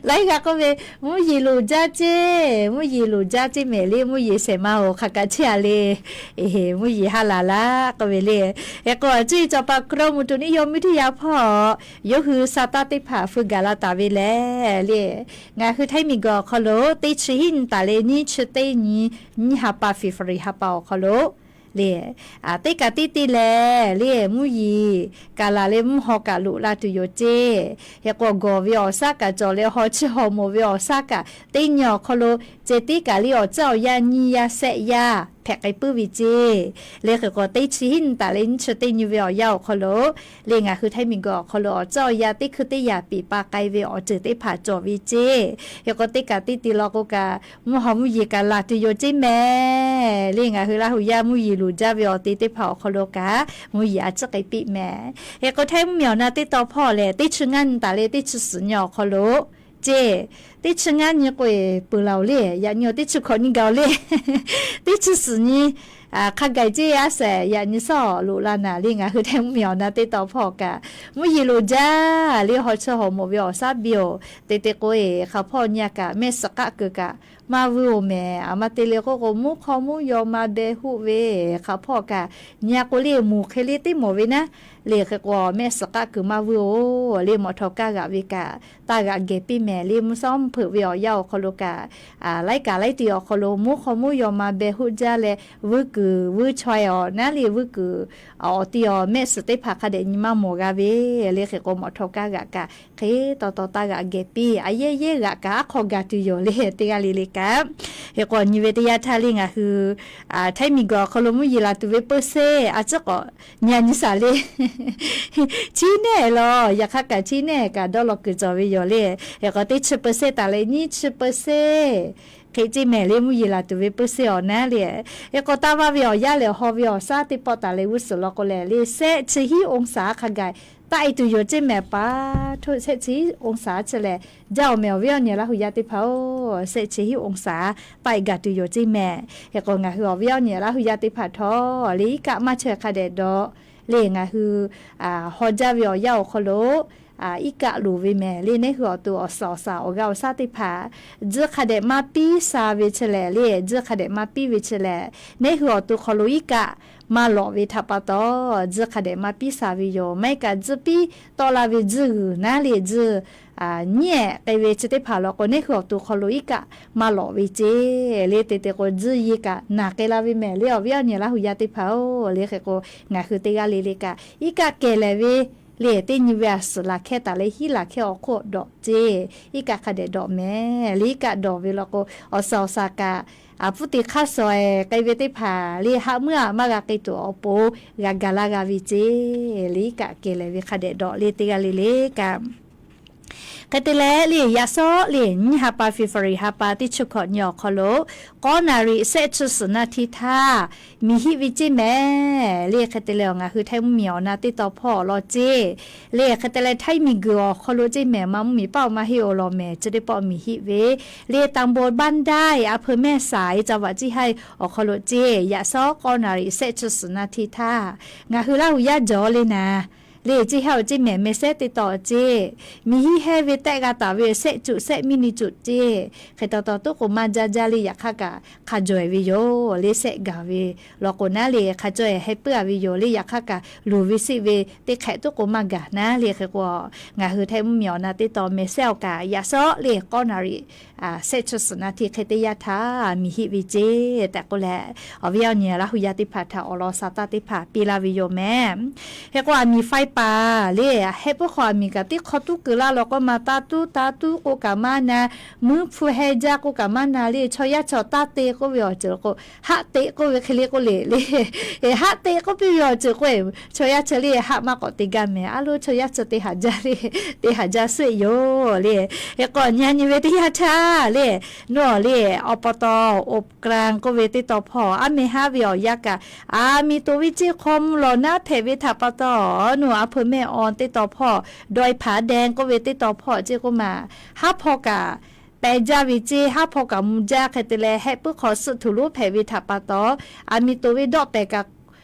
laiˉ g'aˇ k'oˆ ve, mvuhˇ yeˬ loˍ jaˇ ceˇ, mvuhˇ yeˬ loˍ jaˇ ceˇ mehˍ le, mvuhˇ yeˬ shehˍ ma-oˬ hk'a kaꞈ chehˇ a le. Mvuhˇ yeˬ ha laˬ laˇ k'oˆ ve le. Hk'e k'o cuˇ yiˍ cawˬ paˍ กรมอุตุนิยมวิทยา hpawˇ yawˇ hui sa taˇ teˇ hpaˍ feu gaˬ la taˍ ve lehˬ le, ngaˬ hui Htaiˇ miˬguiˬ awˬ hk'aw lo teˇ chi hiˉ nyi taˍ leh nyiˇ chi teˇ nyi, nyiˇ ha pa February ha pa awˬ hk'aw lo le, teˇ kaꞈ teˇ te lehˬ le mvuhˇ yeˬ kaꞈ laˬ leh mvuhˇ haw kaꞈ loꞈ la tuˬ yoˬ ceˇ. Hk'e k'o gawˬ ve awˬ shaˉ kaꞈ cawˬ leh haw chi haw mawˬ ve awˬ shaˉ kaꞈ teˇ nyi awˬ hk'aw lo ceh tiˉ kaꞈ le awˬ caˇ awˬ yaˇ nyiˇ yaˇ shehˆ yaˇ hpehꞈ k'ai puiˉ ve ceˇ. Le hk'e k'o teˇ chi hiˉ nyi taˍ leh nyiˇ chi teˇ nyi ve awˬ yanˇ awˬ hk'aw lo le ngaˬ hui Htaiˇ miˬguiˬ awˬ hk'aw lo awˬ caˇ awˬ yaˇ teˇ hkui teˇ yaꞈ piˍ pa k'ai ve awˬ ceuˬ teˇ hpaˍ cawˬ ve ceˇ. Hk'e k'o teˇ kaꞈ teˇ te law k'o kaꞈ mvuhˇ haw mvuhˇ yeˬ kaꞈ laˬ tuˬ yoˬ ceˇ mehˍ. Le ngaˬ hui Laˇ hu yaˇ mvuhˇ yeˬ loˍ jaˇ ve awˬ te teˇ hpaˍ awˬ hk'aw lo kaꞈ mvuhˇ yeˬ a ciˉ k'ai piˇ mehˍ. Hk'e k'o Htaiˇ mvuhˇmiˬ awˬ na teˇ taw hpawˇ lehˬ teˇ chi ngaˇ nyi taˍ leh teˇ chi suhˍ nyi awˬ hk'aw lo ceˇ. Teˇ chi ngaˇ nyi k'o eˬ peuˬ laˬ-oˬ le, yaꞈ nyi teˇ chi hkawꞈ nyi gaˬ-oˬ le. Teˇ chi suhˍ nyi hk'a gaˬ ceˇ a shehˍ yaꞈ nyi suhˉ loꞈ la naˍ le ngaˬ hui Htaiˇ mvuhˇmiˬ awˬ na teˇ taw hpawˇ kaꞈ mvuhˇ yeˬ loˍ jaˇ le haw chi haw mawˬ ve awˬ shaˉ biˇ-oˬ. Te te k'o eˬ hk'a hpawˇ nyi a kaꞈ mehˆ suhˍ k'aˆ kuiˬ kaꞈ maˇ vuiˇ-oˬ mehˍ. A ma te le k'oˆ k'o mvuhˇ hk'aw mvuhˇ yaw ma beh hoˆ ve hk'a hpawˇ kaꞈ nyi a k'o le moˬ hk'e le teˇ mawˬ ve naˉ le hk'e k'o mehˆ suhˍ k'aˆ kuiˬ maˇ vuiˇ-oˬ le mawꞈ htawꞈ kaˇ g'aꞈ ve kaꞈ taˇ g'aꞈ geh piˇ mehˍ le mvuhˇ shawˉ mvuhˇ hpeuꞈ ve awˬ yanˇ awˬ hk'aw lo kaꞈ laiˉ kaꞈ laiˉ ti awˬ hk'aw lo mvuhˇ hk'aw mvuhˇ yaw ma beh hoˆ jaˇ leh vuiˇ kuiˬ vuiˇ chaweh awˬ naˉ le vuiˇ kuiˬ awˬ ti awˬ mehˆ suhˍ teˇ hpaˍ hk'a dehꞈ nyi maˇ mawˬ g'a ve le hk'e k'o mawꞈ htawꞈ kaˇ g'aꞈ kaꞈ hk'e taw taw taˇ g'aꞈ geh piˇ. A yehˇ yehˇ g'aꞈ kaꞈ aˉ hk'aw gaˬ tuˬ yoˬ le teˇ g'aˇ le le kaꞈ. Hk'e k'o nyi ve teˇ yanˇ htaˇ le ngaˬ hui Htaiˇ miˬguiˬ awˬ hk'aw lo mvuhˇ yeˬ laˬ tuˬ ve เปอร์เซ็นต์ a ciˉ k'awꞈ nyi a nyi shaˍ le chiˉ nehˆ law yaꞈ hk'aˇ kaꞈ chiˉ nehˆ kaꞈ dawˇ law kuiˬ cawˬ ve yoˬ le. Hk'e k'o teˇ chi เปอร์เซ็นต์ taˍ leh nyiˇ chi เปอร์เซ็นต์ hk'e ceˇ mehˍ le mvuhˇ yeˬ laˬ tuˬ ve เปอร์เซ็นต์ awˬ naˉ le. Hk'e k'o taˇ vaˇ ve awˬ yanˇ lehˬ haw ve awˬ shaˉ teˇ pawˆ taˍ leh g'uˇ suhˍ law k'o lehˬ le shehˆ chi hiˉ องศา hk'a gaˬ taˆ e tuˬ yoˬ ceˇ mehˍ pa htoˆ shehˆ chi hiˉ องศา chi lehˬ jaˇ awˬ mehˍ awˬ viˉ awˬ nyi Laˇ hu yaˇ teˇ hpaˍ-oˬ, shehˆ chi hiˉ องศา taˆ e gaˬ tuˬ yoˬ ceˇ mehˍ. Hk'e k'o ngaˬ hui awˬ viˉ awˬ nyi Laˇ hu yaˇ teˇ hpaˍ htawˇ le iˉ kaˆ maˇ chaweh hk'a dehꞈ dawꞈ le ngaˬ hui haw jaˇ ve awˬ yanˇ awˬ hk'aw lo iˉ kaˆ loˍ ve mehˍ le. Neˇ hui awˬ to awˬ suhˍ awˬ shaˍ awˬ g'aˇ awˬ shaˉ teˇ hpaˍ tzuhˇ hk'a dehꞈ maˇ piˇ sha ve chi lehˬ le, tzuhˇ hk'a dehꞈ maˇ piˇ ve chi lehˬ neˇ hui awˬ to hk'aw lo iˉ kaˆ maˇ lawꞈ ve htaꞈ pa taw tzuhˇ hk'a dehꞈ maˇ piˇ sha ve yoˬ. Maˇ heˆ kaꞈ tzuhˇ piˇ tawˆ la ve tzuhˇ g'uiˬ naˉ le tzuhˇ nyi-ehˍ k'ai ve chi teˇ hpaˍ law k'o neˇ hui awˬ to hk'aw lo iˉ kaˆ maˇ lawꞈ ve ceˇ le. Te te k'o tzuhˇ ye kaꞈ naˬ k'ai la ve mehˍ le awˬ viˉ awˬ nyi Laˇ hu yaˇ teˇ hpaˍ-oˬ. Le hk'e k'o ngaˬ hui teˇ g'aˇ le le kaꞈ iˉ kaˆ kehˬ lehˍ ve le teˇ nyi ve a suhˍ laˬ hkehˇ taˍ leh hiˉ laˬ hkehˇ awˬ hk'oˆ dawꞈ ceˇ. Iˉ kaˆ hk'a dehꞈ dawꞈ mehˍ le iˉ kaˆ dawꞈ ve law k'o awˬ suhˍ awˬ shaˍ kaꞈ a puˉ te hk'aˇ suh k'ai ve teˇ hpaˍ le haꞈ muiˉ aꞈ maˇ g'a k'ai tuˬ awˬ pon g'a gaˬ laˇ g'a ve ceˇ. Le iˉ kaˆ kehˬ lehˍ ve hk'a dehꞈ dawꞈ le teˇ g'aˇ le le kaꞈ Hk'e te leh le, yaꞈ shawˉ le nyiˇ ha pa February ha pa teˇ chi hkawꞈ nyi awˬ hk'aw lo, k'awˇ naˍ riˍ shehˆ chi suhˍ naˍ hti htaˇ miˬ hiˆ ve ceˇ mehˍ le. Hk'e te leh, ngaˬ hui Htaiˇ mvuhˇmiˬ awˬ na teˇ taw hpawˇ awˬ lawn ceˇ le. Hk'e te leh, Htaiˇ miˬguiˬ awˬ hk'aw lo ceˇ mehˍ ma mvuhˇmiˬ paˆ awˬ ma heˆ awˬ lawn mehˍ chi teˇ pawˆ miˬ hiˆ ve le. Tanˍ bon Banˍ daiˇ a hpeu mehˆ saˍ e ca vaꞈ ciˇ haiˇ awˬ hk'aw lo ceˇ, yaꞈ shawˉ k'awˇ naˍ riˍ shehˆ chi suhˍ naˍ hti htaˇ ngaˬ hui Laˇ huˍ yaˇ jawˬ le naˍ le, ceˇ haˉ awˬ ceˇ mehˍ meh sehˉ teˇ taw ceˇ, miˬ hiˆ hehˇ ve tehˆ g'a taˍ ve shehˆ cuꞈ shehˆ miˇ ni cuꞈ ceˇ. Hk'e taw taw tuˉ k'o maˇ jaˇ jaˇ le, yaꞈ hk'aˇ kaꞈ hk'a jawˬ e ve yoˬ le. Shehˆ gaˬ ve law k'o naˉ le, hk'a cawˇ e heh puiˉ a ve yoˬ le. Yaꞈ hk'aˇ kaꞈ luˬ ve seˆ ve teˇ hk'ehꞈ tuˉ k'o maˇ gaˬ naˉ le. Hk'e k'o, ngaˬ hui Htaiˇ mvuhˇmiˬ awˬ na teˇ taw meh sehˉ awˬ kaꞈ, yaꞈ shawˉ le k'awˇ naˍ riˍ shehˆ chi suhˍ naˍ hti hk'e teˇ yanˇ htaˇ miˬ hiˆ ve ceˇ tehꞈ k'oˆ leh, awˬ viˉ awˬ nyi Laˇ huˍ yaˇ teˇ hpaˍ htaꞈ awˬ lawn sa taˇ teˇ hpaˍ piˇ laˇ ve yoˬ mehˍ. Hk'e k'o, aˬ miˍ faiˇ paˍ le, hehˆ puiˉ hk'aw aˬ miˍ kaꞈ teˇ hk'aw tuˉ keu laˇ law k'o, maˇ taˇ tuˉ taˇ tuˉ k'oˆ kaꞈ maˇ na, muiˉ hpu heh jaˇ k'oˆ kaꞈ maˇ na le. Chaw yaˇ chaw taˇ te k'oˆ ve awˬ ceuˬ k'o, haˆ te k'oˆ ve hk'e le k'oˆ le le, haˆ te k'oˆ piˇ ve awˬ ceuˬ k'o, chaw yaˇ chi le haˆ maˇ k'awꞈ te gaˇ mehˍ. A lo chaw yaˇ chi te haˍ jaˇ le, te haˍ jaˇ suhˆ yoˬ le. Hk'e k'o, nyi nyi ve teˇ yanˇ htaˇ le, nawˬ le, awˬ pa taw oˍ k'aˇ k'oˆ ve teˇ taw hpawˇ, aˉ meh haˉ ve awˬ yanˇ kaꞈ, aˬ miˍ toꞈ ve ceˇ hk'aw mvuh lawˬ naˉ hpehꞈ ve htaꞈ pa taw, nawˬ a hpeu mehˆ awˬ teˇ taw hpawˇ dawˇ e hpaˍ dehˬ k'oˆ ve teˇ taw hpawˇ ceˇ k'oˆ maˬ, haˉ hpawˇ kaꞈ peh jaˇ ve ceˇ, haˉ hpawˇ kaꞈ mvuh jaˇ. Hk'e te leh, hehˆ puiˉ hk'aw suhˆ htuˬ lonˉ hpehꞈ ve htaꞈ pa taw, aˬ miˍ toꞈ ve dawˆ pehˍ kaꞈ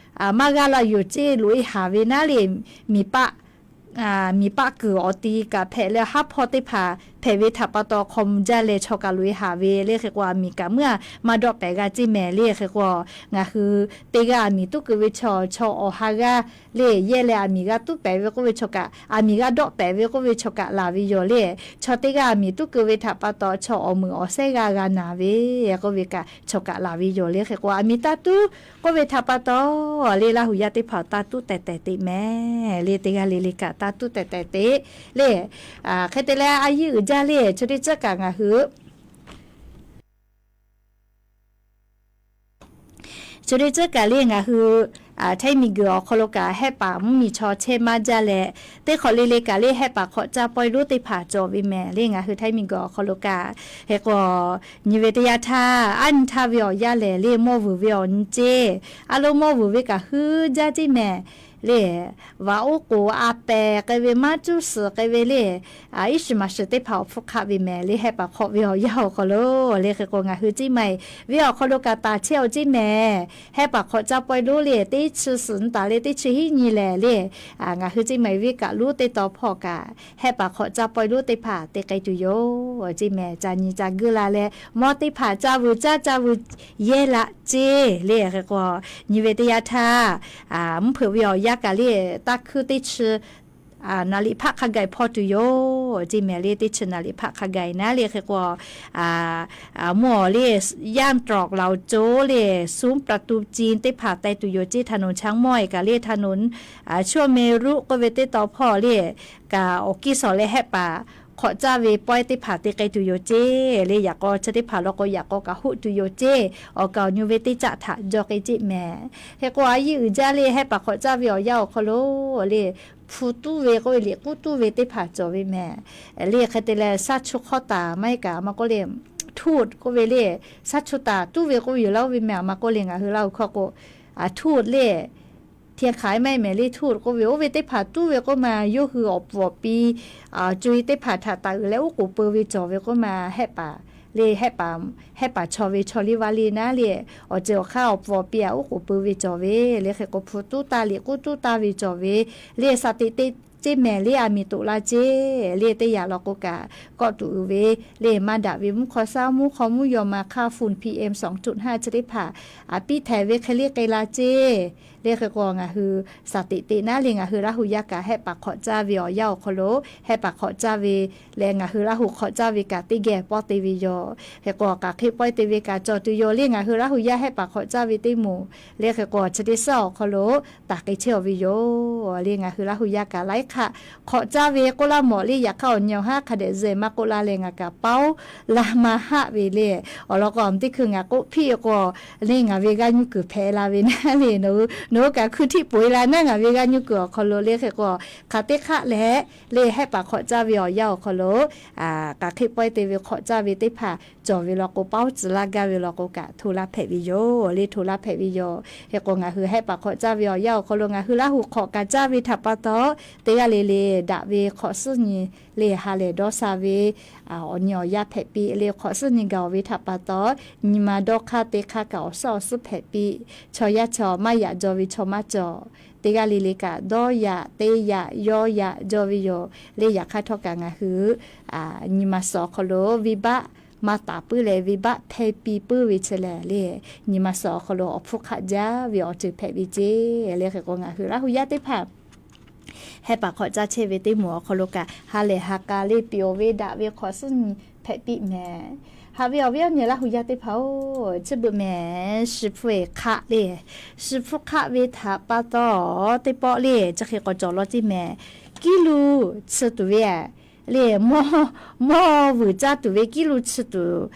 maˇ g'a la yoˬ ceˇ, loꞈ e haˍ ve naˉ le, miˬ paˆ miˬ paˆ kuiˬ awˬ ti kaꞈ hpehꞈ leh, haˉ hpawˇ teˇ hpaˍ hpehꞈ ve htaꞈ pa taw hk'aw mvuh jaˇ leh chaw kaꞈ loꞈ e haˍ ve le. Hk'e k'o, aˬ miˍ kaꞈ muiˉ a maˇ dawˆ pehˍ g'a ceˇ mehˍ le. Hk'e k'o, ngaˬ hui teˇ g'aˇ aˬ miˍ tuˉ keu ve chaw, chaw awˬ ha g'aˇ le yehˇ leh, aˬ miˍ g'a tuˉ pehˍ ve k'oˆ ve chaw kaꞈ, aˬ miˍ g'a dawˆ pehˍ ve k'oˆ ve chaw kaꞈ laˬ ve yoˬ le. Chaw teˇ g'aˇ aˬ miˍ tuˉ keu ve htaꞈ pa taw, chaw awˬ meuˍ awˬ sehˉ g'aˇ g'a naˍ ve k'oˆ ve kaꞈ chaw kaꞈ laˬ ve yoˬ le. Hk'e k'o, aˬ miˍ taˇ tuˉ k'oˆ ve htaꞈ pa taw le, Laˇ huˍ yaˇ teˇ hpaˍ taˇ tuˉ tehˬ tehˬ teꞈ mehˍ le. Teˇ g'aˇ le le kaꞈ taˇ tuˉ tehˬ tehˬ teꞈ le. Hk'e te leh, a yiˇ uiˍ jaˇ le, chaw teˇ tcuhˉ kaꞈ ngaˬ hui Chaw teˇ tcuhˉ kaꞈ le ngaˬ hui Htaiˇ miˬguiˬ awˬ hk'aw lo kaꞈ hehˆ paˍ mvuhˇmiˬ chaw chehˇ maˇ jaˇ leh, teˇ hk'awꞈ le le kaꞈ le hehˆ paˍ hk'awꞈ caˇ pawehˇ lonˉ teˇ hpaˍ cawˬ ve mehˍ le. Ngaˬ hui Htaiˇ miˬguiˬ awˬ hk'aw lo kaꞈ hk'e k'o, nyi ve teˇ yanˇ htaˇ, aˉ nyi htaˇ ve awˬ yanˇ lehˬ le mawˇ vuiˬ ve awˬ nyi ceˇ, a lo mawˇ vuiˬ ve kaꞈ huiˉ jaˇ ceˇ mehˍ le. Vaꞈ oˉ k'oˍ a pehˍ k'ai ve, maˇ cuˇ suhˍ k'ai ve le, iˉ shiˍ maˍ shiˍ teˇ hpaˍ awˬ hpfuhˇ hk'aˆ ve mehˍ le. Hehˆ paˍ hk'awꞈ ve awˬ yanˇ awˬ hk'aw lo le hk'e k'o, ngaˬ hui ceˇ maˍ ve awˬ hk'aw lo kaꞈ taˍ chehˇ awˬ ceˇ mehˍ. Hehˆ paˍ hk'awꞈ caˇ pawehˇ lonˉ le teˇ chi suhˍ nyi taˍ leh teˇ chi hiˉ nyi lehˬ le, ngaˬ hui ceˇ maˍ ve kaꞈ lonˉ teˇ taw hpawˇ kaꞈ hehˆ paˍ hk'awꞈ caˇ pawehˇ lonˉ teˇ hpaˍ te k'ai tuˬ yoˬ ceˇ mehˍ. Ca nyi ca guˇ la leh mawˇ teˇ hpaˍ caˇ vuiˬ caˇ caˇ vuiˬ yehˇ laꞈ ceˇ le hk'e k'o, nyi ve teˇ yanˇ htaˇ, mvuhˇ hpeuꞈ ve awˬ yanˇ kaꞈ le taˇ hkuiˇ teˇ chi naˍ liꞈ hpaˆ hk'a gaˬ hpawˇ tuˬ yoˬ ceˇ mehˍ le. Teˇ chi naˍ liꞈ hpaˆ hk'a gaˬ naˉ le hk'e k'o, mvuhˇ awˬ le yanˇ trawꞈ laoˍ co le, sunˉ pra tu cin teˇ hpaˍ teh tuˬ yoˬ ceˇ. Htaꞈ nawˬ chaˇ mawˇ e kaꞈ le htaꞈ nawˬ chuˇ me ruˆ k'oˆ ve teˇ taw hpawˇ le kaꞈ awˬ kiˇ shawˍ leh hehˆ paˍ hk'awꞈ caˇ ve pawehˇ teˇ hpaˍ te k'ai tuˬ yoˬ ceˇ le. Yaꞈ k'aw chi teˇ hpaˍ law k'o yaꞈ k'aw kaꞈ hoˆ tuˬ yoˬ ceˇ. Awˬ kaˍ awˬ nyu ve teˇ caˆ htaꞈ jaw k'ai ceˇ mehˍ. Hk'e k'o, a yiˇ uiˍ jaˇ le hehˆ paˍ hk'awꞈ caˇ ve awˬ yanˇ awˬ hk'aw lo le, hpu tuˉ ve k'oˆ ve liꞈ k'uˉ tuˉ ve teˇ hpaˍ cawˬ ve mehˍ le. Hk'e te leh, shaˉ chu hk'awˇ taˍ maˇ heˆ kaꞈ a ma k'oˆ le, ทูต k'oˆ ve le, shaˉ chu taˍ tuˉ ve k'oˆ ve yoˬ laˇ oˇ ve mehˍ a ma k'oˆ le. Ngaˬ hui Laˇ huˍ hkawˇ k'o, ทูต le, เทียนไข maˇ heˆ mehˍ le, ทูต k'oˆ ve oˇ ve teˇ hpaˍ tuˉ ve k'oˆ ma yawˇ hui awˬ pfuhˍ awˬ pi co e teˇ hpaˍ htaꞈ taˍ uiˍ leh oˉ k'oˍ peu ve cawˬ ve k'oˆ ma, hehˆ paˍ le, hehˆ paˍ chaw ve chaw liˇ vaˇ liˇ naˉ le, awˬ ceuˬ awˬ hk'aˇ awˬ pfuhˍ awˬ pi aꞈ oˉ k'oˍ peu ve cawˬ ve le hk'e k'o, hpu tuˉ taˇ liꞈ k'uˉ tuˉ taˇ ve cawˬ ve le. Shaˍ teꞈ te ceˇ mehˍ le, aˬ miˍ toꞈ la ceˇ le. Teˇ yanˇ law k'o kaꞈ kawˆ tuˬ uiˍ ve le, maˇ daꞈ ve mvuhˇ hk'aw shaˉ mvuhˇ hk'aw mvuhˇ yaw ma hk'aˇ ฝุ่น พีเอ็ม สองจุดห้า chi teˇ hpaˍ aꞈ piˇ htehˍ ve hk'e le k'ai la ceˇ le hk'e k'o, ngaˬ hui shaˍ teꞈ te naˉ le ngaˬ hui Laˇ huˍ yaˇ kaꞈ hehˆ paˍ hk'awꞈ caˇ ve awˬ yanˇ awˬ hk'aw lo hehˆ paˍ hk'awꞈ caˇ ve leh ngaˬ hui Laˇ huˍ hk'awꞈ caˇ ve kaꞈ teˇ geh pawˇ te ve yoˬ. Hk'e k'o, k'aˬ hk'e pawehˇ te ve kaꞈ cawˬ tuˬ yoˬ le. Ngaˬ hui Laˇ huˍ yaˇ hehˆ paˍ hk'awꞈ caˇ ve teˇ moˍ le hk'e k'o, chi teˇ suhˉ awˬ hk'aw lo taˍ k'ai chehˇ aw ve yoˬ le. Ngaˬ hui Laˇ huˍ yaˇ kaꞈ laiˉ hk'aˆ hk'awꞈ caˇ ve k'oˆ laˇ mawˬ le. Yaꞈ hk'aˇ awˬ nyi awˬ haˉ hk'a dehꞈ zuhꞈ maˇ k'oˆ laˇ leh ngaˬ kaꞈ paoˇ la maˇ haˆ ve le. Awˬ lawn k'o, aˬ miˍ teˇ hkui ngaˬ k'oˆ hpiˆ k'o le, ngaˬ ve g'aˇ nyuˇ kuiˬ hpehꞈ la ve naˉ le, nawˬ hui Nawˬ hui kaꞈ hkui htiˆ peuˬ e la naˉ, ngaˬ ve g'aˇ nyuˇ kuiˬ awˬ hk'aw lo le hk'e k'o, hk'aˬ teˇ hk'aˆ leh le hehˆ paˍ hk'awꞈ caˇ ve awˬ yanˇ awˬ hk'aw lo k'aˬ hk'e pawehˇ te ve hk'awꞈ caˇ ve teˇ hpaˍ cawˬ ve law k'o, paoˉ tcuh laˇ gaˇ ve law k'o kaꞈ hto laˇ hpehꞈ ve yoˬ le, hto laˇ hpehꞈ ve yoˬ. Hk'e k'o, ngaˬ hui hehˆ paˍ hk'awꞈ caˇ ve awˬ yanˇ awˬ hk'aw lo ngaˬ hui Laˇ huˍ hk'awꞈ kaꞈ caˇ ve htaꞈ pa taw, teˇ g'aˇ le le daꞈ ve hk'awꞈ suhˉ nyi le ha lehˬ dawˇ sha ve awˬ nyi awˬ yaˇ hpehꞈ piˇ le, hk'awꞈ suhˉ nyi gaˬ ve htaꞈ pa taw, nyi ma dawˇ hk'aˇ te hk'aˇ kaꞈ awˬ suhˉ awˬ suhˉ hpehꞈ piˇ, chaw yaˇ chaw maˇ yaꞈ jaw ve chaw maˇ cawˬ. Teˇ g'aˇ le le kaꞈ dawˇ yaꞈ te yaꞈ yaw yaꞈ jaw ve yoˬ le. Yaꞈ hk'aˇ htawˇ kaꞈ ngaˬ hui nyi ma suhˍ awˬ hk'aw lo venˇbaˆ maˇ taˍ puiˉ leh venˇbaˆ hpehˇ piˇ puiˉ ve chi lehˬ le, nyi ma suhˍ awˬ hk'aw lo awˬ hpfuhˇ hk'aˆ jaˇ ve awˬ ceuˬ hpehꞈ ve ceˇ le. Hk'e k'o, ngaˬ hui Laˇ huˍ yaˇ teˇ hpaˍ hehˆ paˍ hk'awꞈ caˇ chehˇ ve teˇ moˍ awˬ hk'aw lo kaꞈ ha lehˬ ha k'a le piˍ awˬ ve daꞈ ve hk'awꞈ suhˉ nyi hpehꞈ piˇ mehˍ. Haꞈ ve awˬ viˉ awˬ nyi Laˇ huˍ yaˇ teˇ hpaˍ-oˬ, chi beuꞈ mehˍ, shi hpfuhˇ hk'aˆ le, shi hpfuhˇ hk'aˆ ve htaꞈ pa taw teˇ pawˆ le chi hk'e k'awꞈ cawˬ law ceˇ mehˍ. Kiˉ lu chi tuˬ ve le, mawˇ vuiˬ caˇ tuˬ ve kiˉ lu chi tuˬ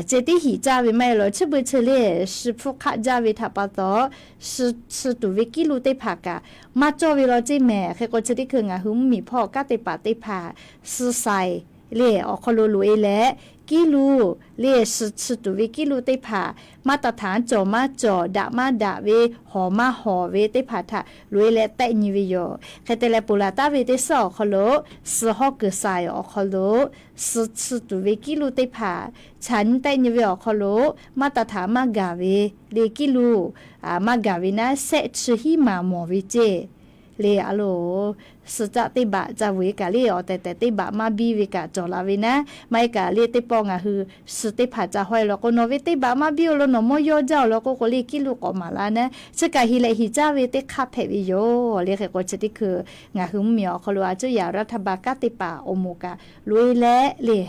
ceh tiˉ hiꞈ caˇ ve maˇ heˆ law. Chi beuꞈ chi le, shi hpfuhˇ hk'aˆ jaˇ ve htaꞈ pa taw, shi chi tuˬ ve kiˉ lu teˇ hpaˍ kaꞈ maˇ cawˇ ve law ceˇ mehˍ. Hk'e k'o, chi teˇ hkui ngaˬ hui mvuhˇmiˬ hpawˇ kanˉ te paˍ teˇ hpaˍ suh shaiˍ le awˬ hk'aw lo loꞈ e leh, kiˉ lu le, shi chi tuˬ ve kiˉ lu teˇ hpaˍ maˇ taˍ htaꞈ cawˬ maˇ cawˬ, daꞈ maˇ daꞈ ve, hawˍ maˇ hawˍ ve teˇ hpaˍ htaꞈ loꞈ e leh tehˆ nyi ve yoˬ. Hk'e te leh, ponˬ laˬ taˉ ve teˇ suhˉ awˬ hk'aw lo suh hawˉ kuiˬ shaiˍ awˬ hk'aw lo suh chi tuˬ ve kiˉ lu teˇ hpaˍ chaꞈ nyi tehˆ nyi ve awˬ hk'aw lo maˇ taˍ htaꞈ maˇ gaˬ ve le kiˉ lu maˇ gaˬ ve naˉ, shehˆ chi hiˉ maˍ mawˬ ve ceˇ le. A loˬ, suh caˆ teˇ baꞈ ca vuiˬ e kaꞈ le, awˬ tehˬ tehˬ teˇ baꞈ maˇ biˇ ve kaꞈ cawˬ la ve naˉ, maˇ heˆ kaꞈ le teˇ pawˆ ngaˬ hui suh teˇ hpaˍ ca haw e law k'o, nawˬ ve teˇ baꞈ maˇ biˇ-oˬ law, nawˬ mawˇ yawˇ jaˇ-oˬ law k'oˆ k'o le, kiˉ lu k'awꞈ maˍ laˇ naˉ, chi kaꞈ hiˍ lehꞈ hiˍ caˇ ve teˇ hk'aˇ hpehꞈ ve yoˬ le. Hk'e k'o, chi teˇ hkui ngaˬ hui mvuhˇmiˬ awˬ hk'aw lo a cuˇ yaꞈ raˇ htaˇ ba kanˉ te paˍ awˬ moˍ kaꞈ loꞈ e leh le,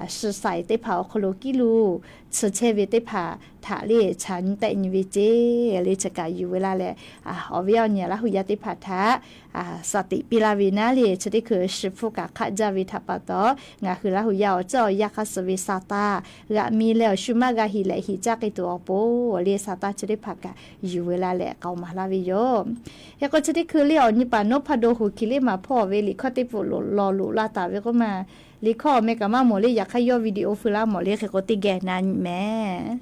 shi shaiˍ teˇ hpaˍ awˬ hk'aw lo kiˉ lu chi chehˇ ve teˇ hpaˍ htaꞈ le chaꞈ nyi tehˆ nyi ve ceˇ le, chi kaꞈ yuˬ ve laˇ leh, awˬ viˉ awˬ nyi Laˇ huˍ yaˇ teˇ hpaˍ htaꞈ shaˍ tiꞈ piˇ laˇ ve naˉ le, chi teˇ hkui shi hpfuhˇ kaꞈ hk'aˆ jaˇ ve htaꞈ pa taw, ngaˬ hui Laˇ huˍ yaˇ awˬ ceuˬ awˬ yanˇ hk'aˇ suh ve sa taˇ g'aꞈ mi leh awˬ shu maˇ g'a hiˍ lehꞈ hiˍ caˇ k'ai tuˬ awˬ pon le, sa taˇ chi teˇ hpaˍ kaꞈ yuˬ ve laˇ leh k'aoˍ maˍ laˇ ve yoˬ. Hk'e k'o, chi teˇ hkui le awˬ nyi paˍ Noˉ hpaˇ do hoꞈ hkiˬ le maˍ hpawˇ ve liꞈ hkawˇ teˇ pfuhˍ loꞈ law loꞈ la taˍ ve k'oˆ ma, liꞈ hkawˇ awˬ meh kaꞈ maˇ mawˬ le, yaꞈ hk'aˇ yawˇ video feu laˇ mawˬ le. Hk'e k'o, teˇ geh na nyi mehˍ.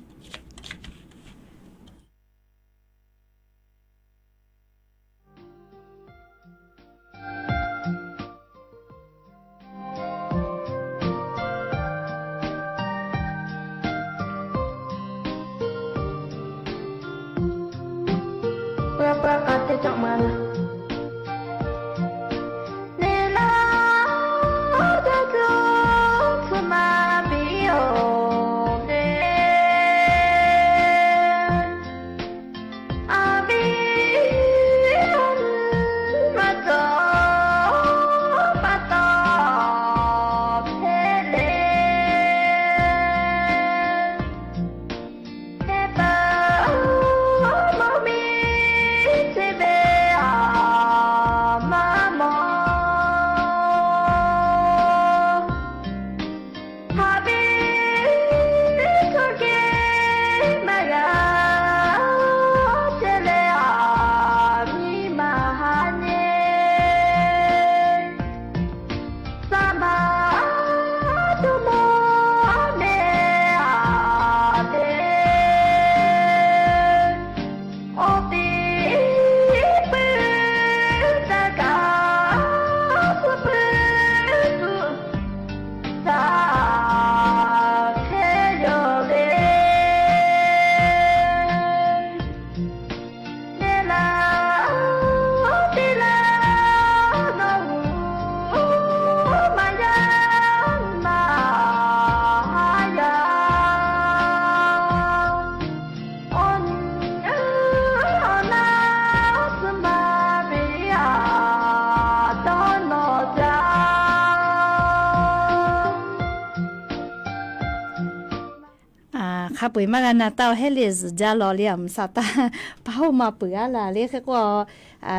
Hk'a peu-eˬ maˇ g'a na taˇ-oˬ, heˉ le zuhˬ jaˇ law le, aˬ mvuhˬ sa taˇ paˇ hoˆ ma peuˬ-a laˬ le. Hk'e k'o,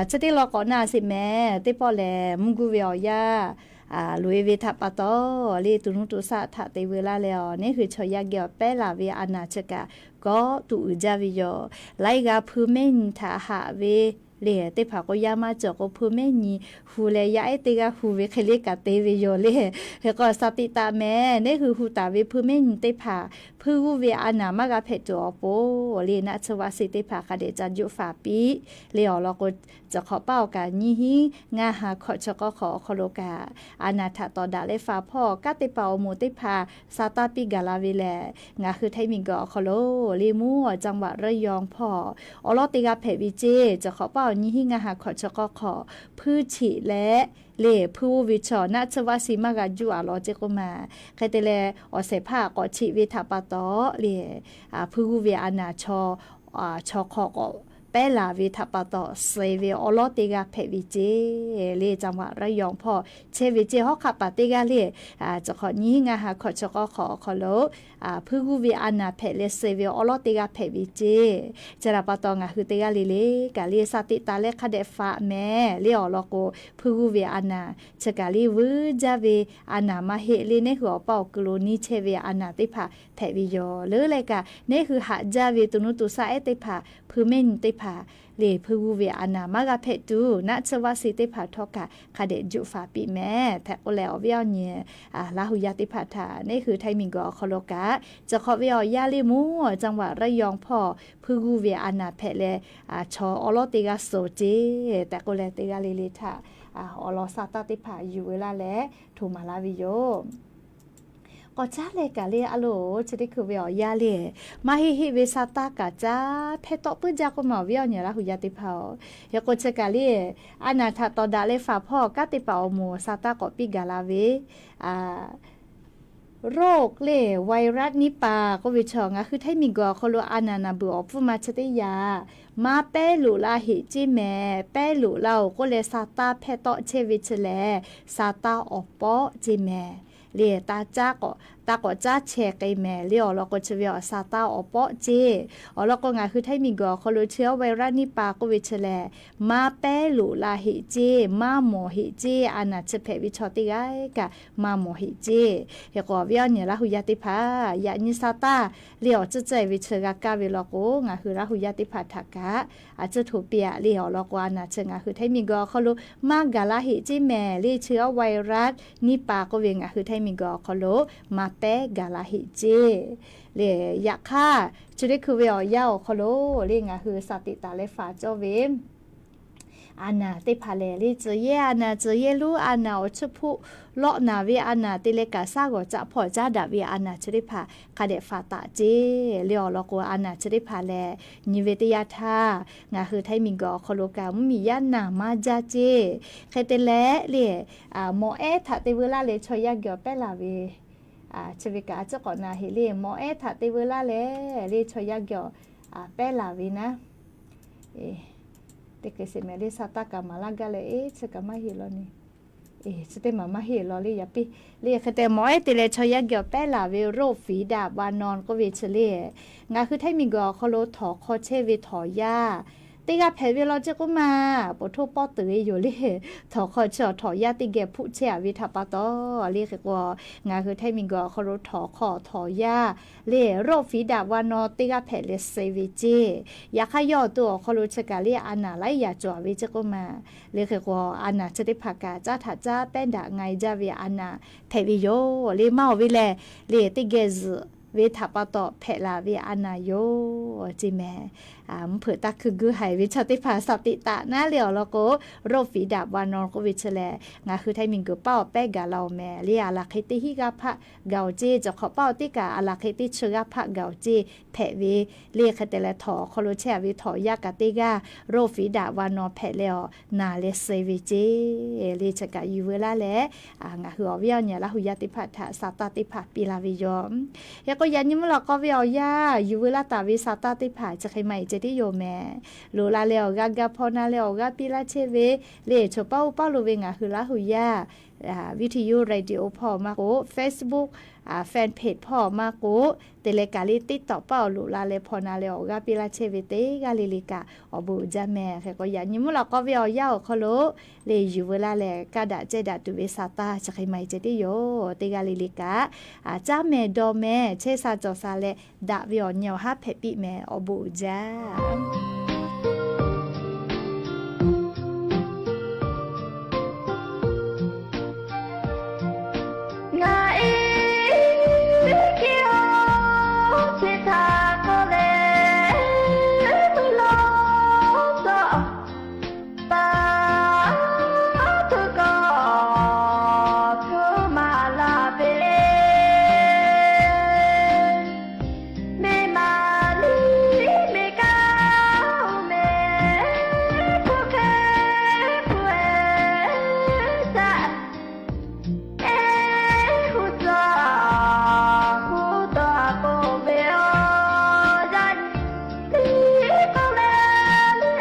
chi teˇ law k'awꞈ na sheˍ mehˍ. Teˇ pawˆ lehˬ, mvuhˇ guˇ ve awˬ yanˇ loꞈ-e ve htaꞈ pa taw, le to nuˇ to shaˆ htaꞈ te veu laˇ leh awˬ, neˇ hui chaw yaˇ geh awˬ pehˉ laˬ ve a naˍ chi kaꞈ kawˆ tuꞈ uiˍ jaˇ ve yoˬ. Laiˉ g'aˇ hpu mehˉ nyi htaꞈ haꞈ ve le teˇ hpaˍ k'o, yaˇ maˇ cawˬ k'o, hpu mehˉ nyi hu leh yaˇ ehˉ teˇ g'aˇ hu ve hk'e le kaꞈ te ve yoˬ le. Hk'e k'o, shaˍ tiꞈ taˍ mehˍ, neˇ hui hu taˍ ve hpu mehˉ nyi teˇ hpaˍ hpuiˇ g'uˇ ve a naˍ maˇ g'a hpehꞈ tuˬ awˬ pon le, naˆ tsuhˇ vaˆ suh teˇ hpaˍ hk'a dehꞈ ca juˆ faˍ piˇ le awˬ lawn k'o, cawˬ hk'awꞈ paˇ awˬ kaꞈ nyiˇ hinˉ ngaˇ ha hkawꞈ chi k'awˇ hk'awꞈ awˬ hk'aw lo kaꞈ, a naˍ htaꞈ tawˍ daꞈ leh faˍ hpawˇ kanˉ te paˍ awˬ moˍ teˇ hpaˍ sa taˇ piˇ gaˬ la ve lehˬ, ngaˬ hui htaiˇ miˬguiˬ awˬ hk'aw lo le mvuhˇ awˬ จังหวัดระยอง hpawˇ awˬ lawˉ teˇ g'aˇ hpehꞈ ve ceˇ. Cawˬ hk'awꞈ paˇ awˬ nyiˇ hinˉ ngaˇ ha hkawꞈ chi k'awˇ hk'awꞈ hpuiˇ cheꞈ leh le hpuiˇ g'uˇ ve chaw naˆ tsuhˇ vaˆ suh maˇ g'a juˆ a lawn ceˇ k'oˆ ma. Hk'e te leh, awˬ shehˍ hpaˇ k'awꞈ cheꞈ ve htaꞈ pa taw le, hpuiˇ g'uˇ ve a naˍ chaw chaw hk'aw k'awꞈ pehˉ laˬ ve htaꞈ pa taw, suh ve awˬ lawˉ teˇ g'aˇ hpehꞈ ve ceˇ. Le จังหวัดระยอง hpawˇ chehˇ ve ceˇ. Hawˉ hk'aˆ paˍ teˇ g'aˇ le, cawˬ hk'awꞈ nyiˇ hinˉ ngaˇ ha hkawꞈ chi k'awˇ hk'awꞈ awˬ hk'aw lo hpuiˇ g'uˇ ve a naˍ hpehꞈ leh suh ve awˬ lawˉ teˇ g'aˇ hpehꞈ ve ceˇ. Chi htaꞈ pa taw, ngaˬ hui teˇ g'aˇ le le kaꞈ le sa tiꞈ taˍ leh hk'a dehꞈ faꞈ mehˍ le awˬ lawn k'o, hpuiˇ g'uˇ ve a naˍ chi kaꞈ le vuiˇ jaˇ ve a naˍ maˇ heˆ le, neˇ hui awˬ paˇ awˬ kuiˬ lo nyiˇ chehˇ ve a naˍ teˇ hpaˍ hpehꞈ ve yoˬ. Leuˉ leh kaꞈ, neˇ hui haꞈ jaˇ ve to nuˇ to shaˆ ehˉ teˇ hpaˍ hpu mehˉ nyi teˇ hpaˍ le hpuiˇ g'uˇ ve a naˍ maˇ g'a hpehꞈ tuˬ, naˆ tsuhˇ vaˆ suh teˇ hpaˍ htawˇ kaꞈ hk'a dehꞈ juˆ faˍ piˇ mehˍ. Hk'e k'oˆ leh, awˬ viˉ awˬ nyi Laˇ hu yaˇ teˇ hpaˍ htaꞈ neˇ hui htaiˇ miˬguiˬ awˬ hk'aw lo kaꞈ, cawˬ hk'awꞈ ve awˬ yanˇ le mvuhˇ จังหวัดระยอง hpawˇ hpuiˇ g'uˇ ve a naˍ hpehꞈ leh, chaw awˬ lawˉ teˇ g'aˇ suh ceˇ tehꞈ k'oˆ leh, teˇ g'aˇ le le htaꞈ awˬ lawn sa taˇ teˇ hpaˍ yuˬ veu laˇ leh hto maˍ laˇ ve yoˬ. K'awꞈ caˉ leh kaꞈ le a loˍ, chi teˇ hkui ve awˬ yanˇ le, maˇ heˆ heˆ ve sa taˇ kaꞈ caˉ hpehˇ tawˆ puiˉ jaˇ k'oˆ ma, awˬ viˉ awˬ nyi Laˇ hu yaˇ teˇ hpaˍ-oˬ. Hk'e k'o, chi kaꞈ le a naˍ htaꞈ tawˍ daꞈ leh faˍ hpawˇ kanˉ te paˍ awˬ moˍ sa taˇ k'awꞈ piˇ gaˬ la ve โรค le ไวรัสนิปา k'oˆ ve chaw ngaˬ hui htaiˇ miˬguiˬ awˬ hk'aw lo a naˍ naˍ beuꞈ awˬ pfuhˇ ma chi teˇ yanˇ, maˇ pehˉ loꞈ la heꞈ ceˇ mehˍ. Pehˉ loꞈ la-oˬ k'oˆ leh sa taˇ hpehˇ tawˆ chehˇ ve chi lehˬ, sa taˇ awˬ pawˆ ceˇ mehˍ. Le taˇ caˉ k'awꞈ, taˇ k'awꞈ caˉ chehˇ k'ai mehˍ. Le awˬ lawn k'o, chi ve awˬ sa taˇ awˬ pawˆ ceˇ. Awˬ lawn k'o, ngaˬ hui htaiˇ miˬguiˬ awˬ hk'aw lo chi ไวรัสนิปา k'oˆ ve chi lehˬ, maˇ pehˉ loꞈ la heꞈ ceˇ, maˇ mawˬ heꞈ ceˇ, a naˍ chi hpehꞈ ve chaw teˇ g'aˇ kaꞈ maˇ mawˬ heꞈ ceˇ. Hk'e k'o, awˬ viˉ awˬ nyi Laˇ hu yaˇ teˇ hpaˍ yaꞈ nyi sa taˇ le awˬ tcuhˇ tcuhˇ ve chi g'a kaˇ ve law k'o, ngaˬ hui Laˇ hu yaˇ teˇ hpaˍ htaꞈ kaꞈ a tcuhˇ hto piˇ-a. Le awˬ lawn k'o, a naˍ chi ngaˬ hui htaiˇ miˬguiˬ awˬ hk'aw lo maˇ gaˬ la heꞈ ceˇ mehˍ. Le chi ไวรัสนิปา k'oˆ ve ngaˬ hui htaiˇ miˬguiˬ awˬ hk'aw lo maˇ pehˉ gaˬ la heꞈ ceˇ. Le yaꞈ hk'aˇ, chi teˇ hkui ve awˬ yanˇ awˬ hk'aw lo le ngaˬ hui sa tiꞈ taˍ leh faˍ cawˇ ve a naˍ teˇ hpaˍ lehˬ, le tcuh yehˇ a naˍ, tcuh yehˇ lonˉ a naˍ, awˬ tsuhˇ hpoˆ lawˆ naˍ ve a naˍ te leh kaꞈ, shaˉ g'awˬ caˆ hpawˇ caˉ daꞈ ve a naˍ chi teˇ hpaˍ hk'a dehꞈ faˍ taˍ ceˇ. Le awˬ lawn k'o, a naˍ chi teˇ hpaˍ lehˬ, nyi ve teˇ yanˇ htaˇ ngaˬ hui htaiˇ miˬguiˬ awˬ hk'aw lo kaꞈ mvuhˇmiˬ yaˇ naˬ maˇ jaˇ ceˇ. Hk'e te leh le, mawˬ ehˉ htaꞈ te veu laˇ leh chaw yaˇ geh awˬ pehˉ laˬ ve chi ve kaꞈ a ciˉ k'awꞈ na heꞈ le, mawˬ ehˉ htaꞈ te veu laˇ leh le chaw yaˇ geh awˬ pehˉ laˬ ve naˉ, teˇ hk'e sheˍ mehˍ le, sa taˇ kaꞈ maˍ laˇ gaˇ leh, eˬ, chi kaꞈ maˇ heˆ law ne. Eˬ, chi teˇ maˬ maˇ heˆ law le. Yaꞈ piˇ le, hk'e te mawˬ ehˉ te leh chaw yaˇ geh awˬ pehˉ laˬ ve โรคฝีดาษวานอน k'oˆ ve chi le, ngaˬ hui htaiˇ miˬguiˬ awˬ hk'aw lo htawnˍ hk'aw chehˇ ve htawnˍ yaˇ teˇ g'aˇ hpehꞈ ve law ceˇ k'oˆ ma. Poˬ htoˇ pawˆ tuˬ ve yoˬ le. Htawnˍ hk'aw chi awˬ htawnˍ yaˇ teˇ geh hpuˆ chehˇ-a ve htaꞈ pa taw le, hk'e k'o, ngaˬ hui htaiˇ miˬguiˬ awˬ hk'aw lo htawnˍ hk'aw htawnˍ yaˇ le โรคฝีดาษวานอน teˇ g'aˇ hpehꞈ leh suh ve ceˇ. Yaꞈ hk'aˇ, yawˇ awˬ to awˬ hk'aw lo chi kaꞈ le a naˍ laiˉ yaꞈ cawˬ ve ceˇ k'oˆ ma. Le hk'e k'o, a naˍ chi teˇ hpaˍ kaꞈ caˉ htaꞈ caˉ pehˉ daꞈ nga-e jaˇ ve a naˍ hpehꞈ ve yoˬ. Le maˇ-oˬ ve lehˬ, le teˇ geh zuhꞈ ve htaꞈ pa taw hpehꞈ laˬ ve a naˍ yoˬ ceˇ mehˍ. Mvuhˇ hpeuꞈ taˇ hkui guˇ haiˬ ve chaw teˇ hpaˍ sa tiꞈ taˍ naˉ le awˬ lawn k'o, โรคฝีดาษวานอน k'oˆ ve chi lehˬ, ngaˬ hui htaiˇ miˬguiˬ paˇ awˬ pehˉ gaˬ la-oˬ mehˍ. Le a laˬ hk'e teˇ hinˉ g'aˇ hpaˆ gaˬ-oˬ ceˇ, cawˬ hk'awꞈ paˇ awˬ teˇ kaꞈ a laˬ hk'e teˇ chi g'aˇ hpaˆ gaˬ-oˬ ceˇ hpehꞈ ve. Le hk'e te leh htawnˍ awˬ hk'aw lo chehˇ-a ve htawnˍ yaˇ kaꞈ teˇ g'aˇ โรคฝีดาษวานอน hpehꞈ leh awˬ naˍ leh suh ve ceˇ. Le chi kaꞈ yuˬ veu laˇ leh, ngaˬ hui awˬ viˉ awˬ nyi Laˇ hu yaˇ teˇ hpaˍ htaꞈ sa taˇ teˇ hpaˍ piˇ la ve yoˬ. Hk'e k'o, yaꞈ nyi mvuhˇ lawꞈ k'aw ve awˬ yanˇ yuˬ veu laˇ taˍ ve sa taˇ teˇ hpaˍ chi hk'e maˇ heˆ ceh tiˉ yoˬ mehˍ. Loꞈ la leh awˬ g'aˇ gaˇ hpawˇ na leh awˬ g'aˇ piˇ laˇ chehˇ ve, le choˬ paˇ oˇ paˇ lo ve ngaˬ hui Laˇ hu yaˇ วิทยุ radio hpawˇ maˇ k'o, Facebook fan page hpawˇ maˇ k'o, te leh kaꞈ le TikTok paˇ awˬ loꞈ la leh hpaw na leh awˬ g'aˇ piˇ laˇ chehˇ ve teˇ g'aˇ le le kaꞈ awˬ bon uiˍ jaˇ mehˍ. Hk'e k'o, yaꞈ nyi mvuhˇ la k'awˇ ve awˬ yanˇ awˬ hk'aw lo le yuˬ veu laˇ leh kaˇ daꞈ cehˇ daꞈ tuˬ ve sa taˇ chi hk'e maˇ heˆ ceh tiˉ yoˬ. Teˇ g'aˇ le le kaꞈ caˉ mehˍ dawˇ mehˍ chehˇ sha cawˬ sha leh daꞈ ve awˬ nyi awˬ haˉ hpehꞈ piˇ mehˍ. Awˬ bon uiˍ jaˇ. Ngaˬ e ke o, chi htaꞈ k'oˆ leh mui lawˬ tawˆ, pa tuˬ kawˬ tuˬ maˍ laˬ ve, mehˬ maˍ liˇ mehˬ kaˇ oˇ mehˬ, hpu hk'e hpu e caˇ, e hu tcuh hu tawˬ k'oˆ ve yoˬ. Yaꞈ nyi k'oˆ leh,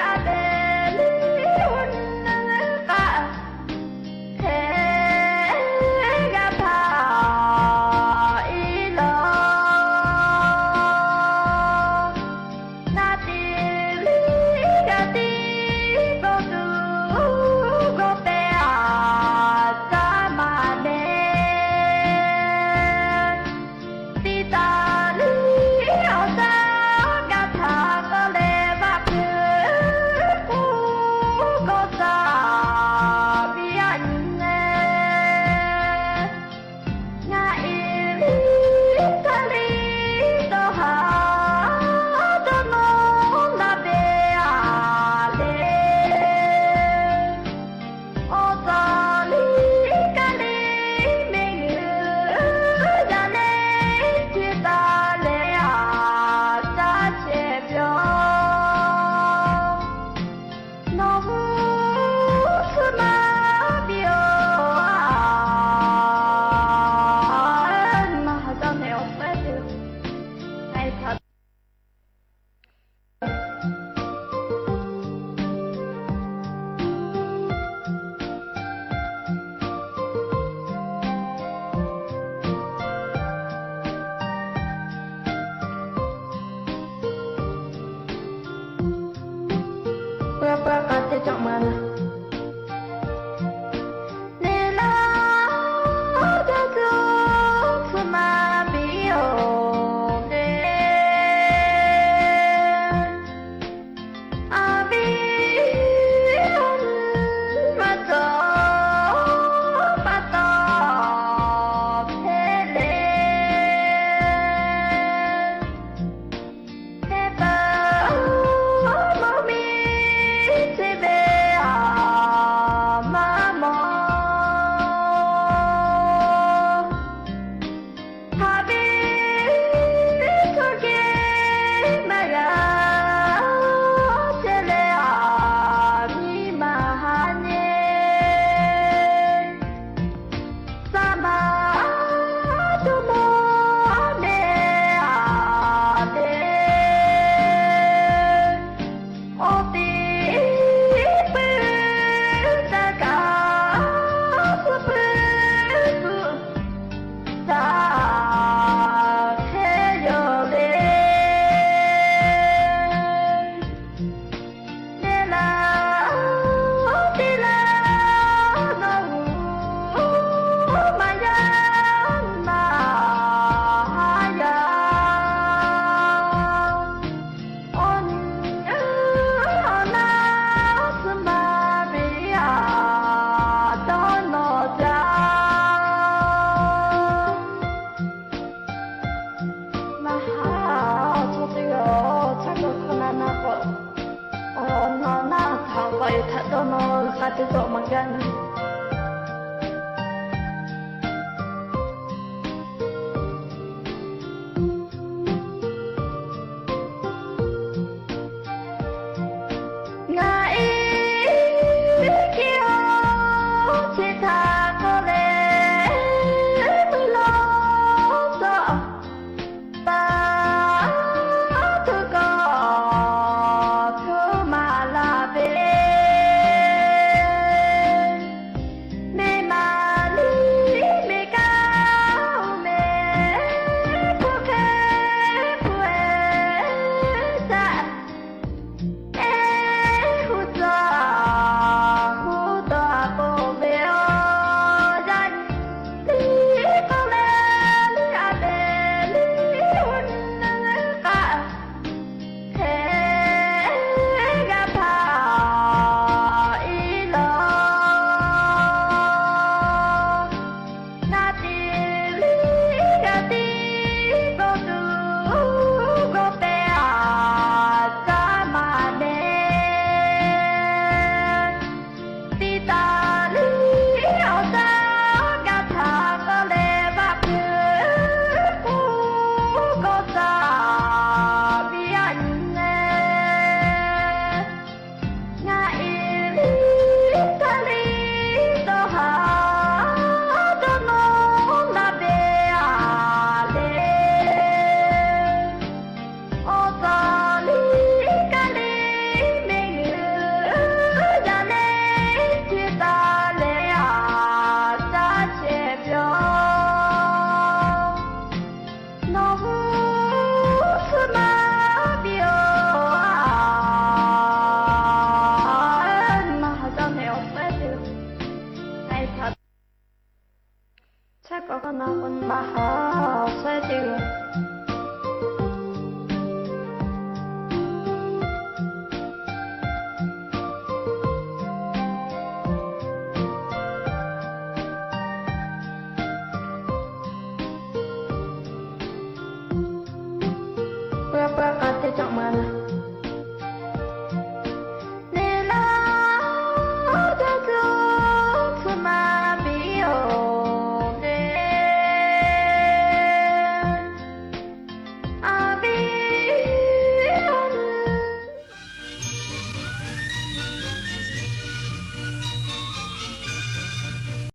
a pehˍ liˇ oˇ nyi k'aˆ hk'e g'a hpaˍ iˉ lawˬ. Ngaˬ tiˍ liˇ g'a tiˇ k'oˆ tuˬ, k'oˆ pehˍ a caˇ maˍ mehˍ. Tiꞈ taˍ liˇ awˬ caˇ g'a htaꞈ k'oˆ leh, vaꞈ hpui k'oˆ k'oˆ caˇ piˇ a nyi leh, ngaˬ e liˇ taˇ liˇ dawˇ haˍ dawˇ nawˇ laˇ ve a le. Awˬ tcuhˍ liˇ kaˇ liˇ mehˆ g'uiˬ yaˇ leh, chi taˇ leh a caˇ chehˇ ve yoˬ. Nawˬ hui hpu maˇ piˇ oˬ, a, nyi ma ha caˇ mehˍ awˬ hpehꞈ tuˬ, a htaꞈ k'oˆ k'oˆ k'a teˇ cawˬ ma la. Neˇ laˇ dawˇ tuˬ hpu maˇ piˇ oˬ le. A viˉ maˇ cawˬ pa taw hpehꞈ le. Heh paˍ mvuhˇ miˬ chi ve a maˇ mawˬ. Haꞈ ve tuˬ geh maˇ g'a chehˇ leh a nyi ma ha nyi. Saˍ maˍ tuˬ mawˬ mehˍ a le. Awˬ tiˉ pui taˇ kaꞈ suh pui tuˬ taˇ hk'e yoˬ le. Teˇ laˇ teˇ laˇ nawˬ hui maˇ yaˇ maˇ ha yaˇ. Awˬ nyi awˬ naˉ suh maˇ ve a dawˇ nawˬ jaˇ. Maˇ ha, awˬ chaw teˇ g'aˇ chaˇ kawˆ hkawˇ na na k'o, awˬ naˉ naˉ htaꞈ k'awꞈ e htaꞈ dawˇ nawˬ k'a teˇ cawˬ maˇ gaˇ na. Ngaˬ e ke o, chi htaꞈ k'oˆ leh mui lawˬ tawˆ, pa tuˬ kawˬ tuˬ maˍ laˬ ve. Htaiˇ k'awꞈ k'awꞈ na k'o, baˬ ha awˬ shehˉ teˇ g'aˇ. Peuˇ peuˇ k'a teˇ cawˬ ma na.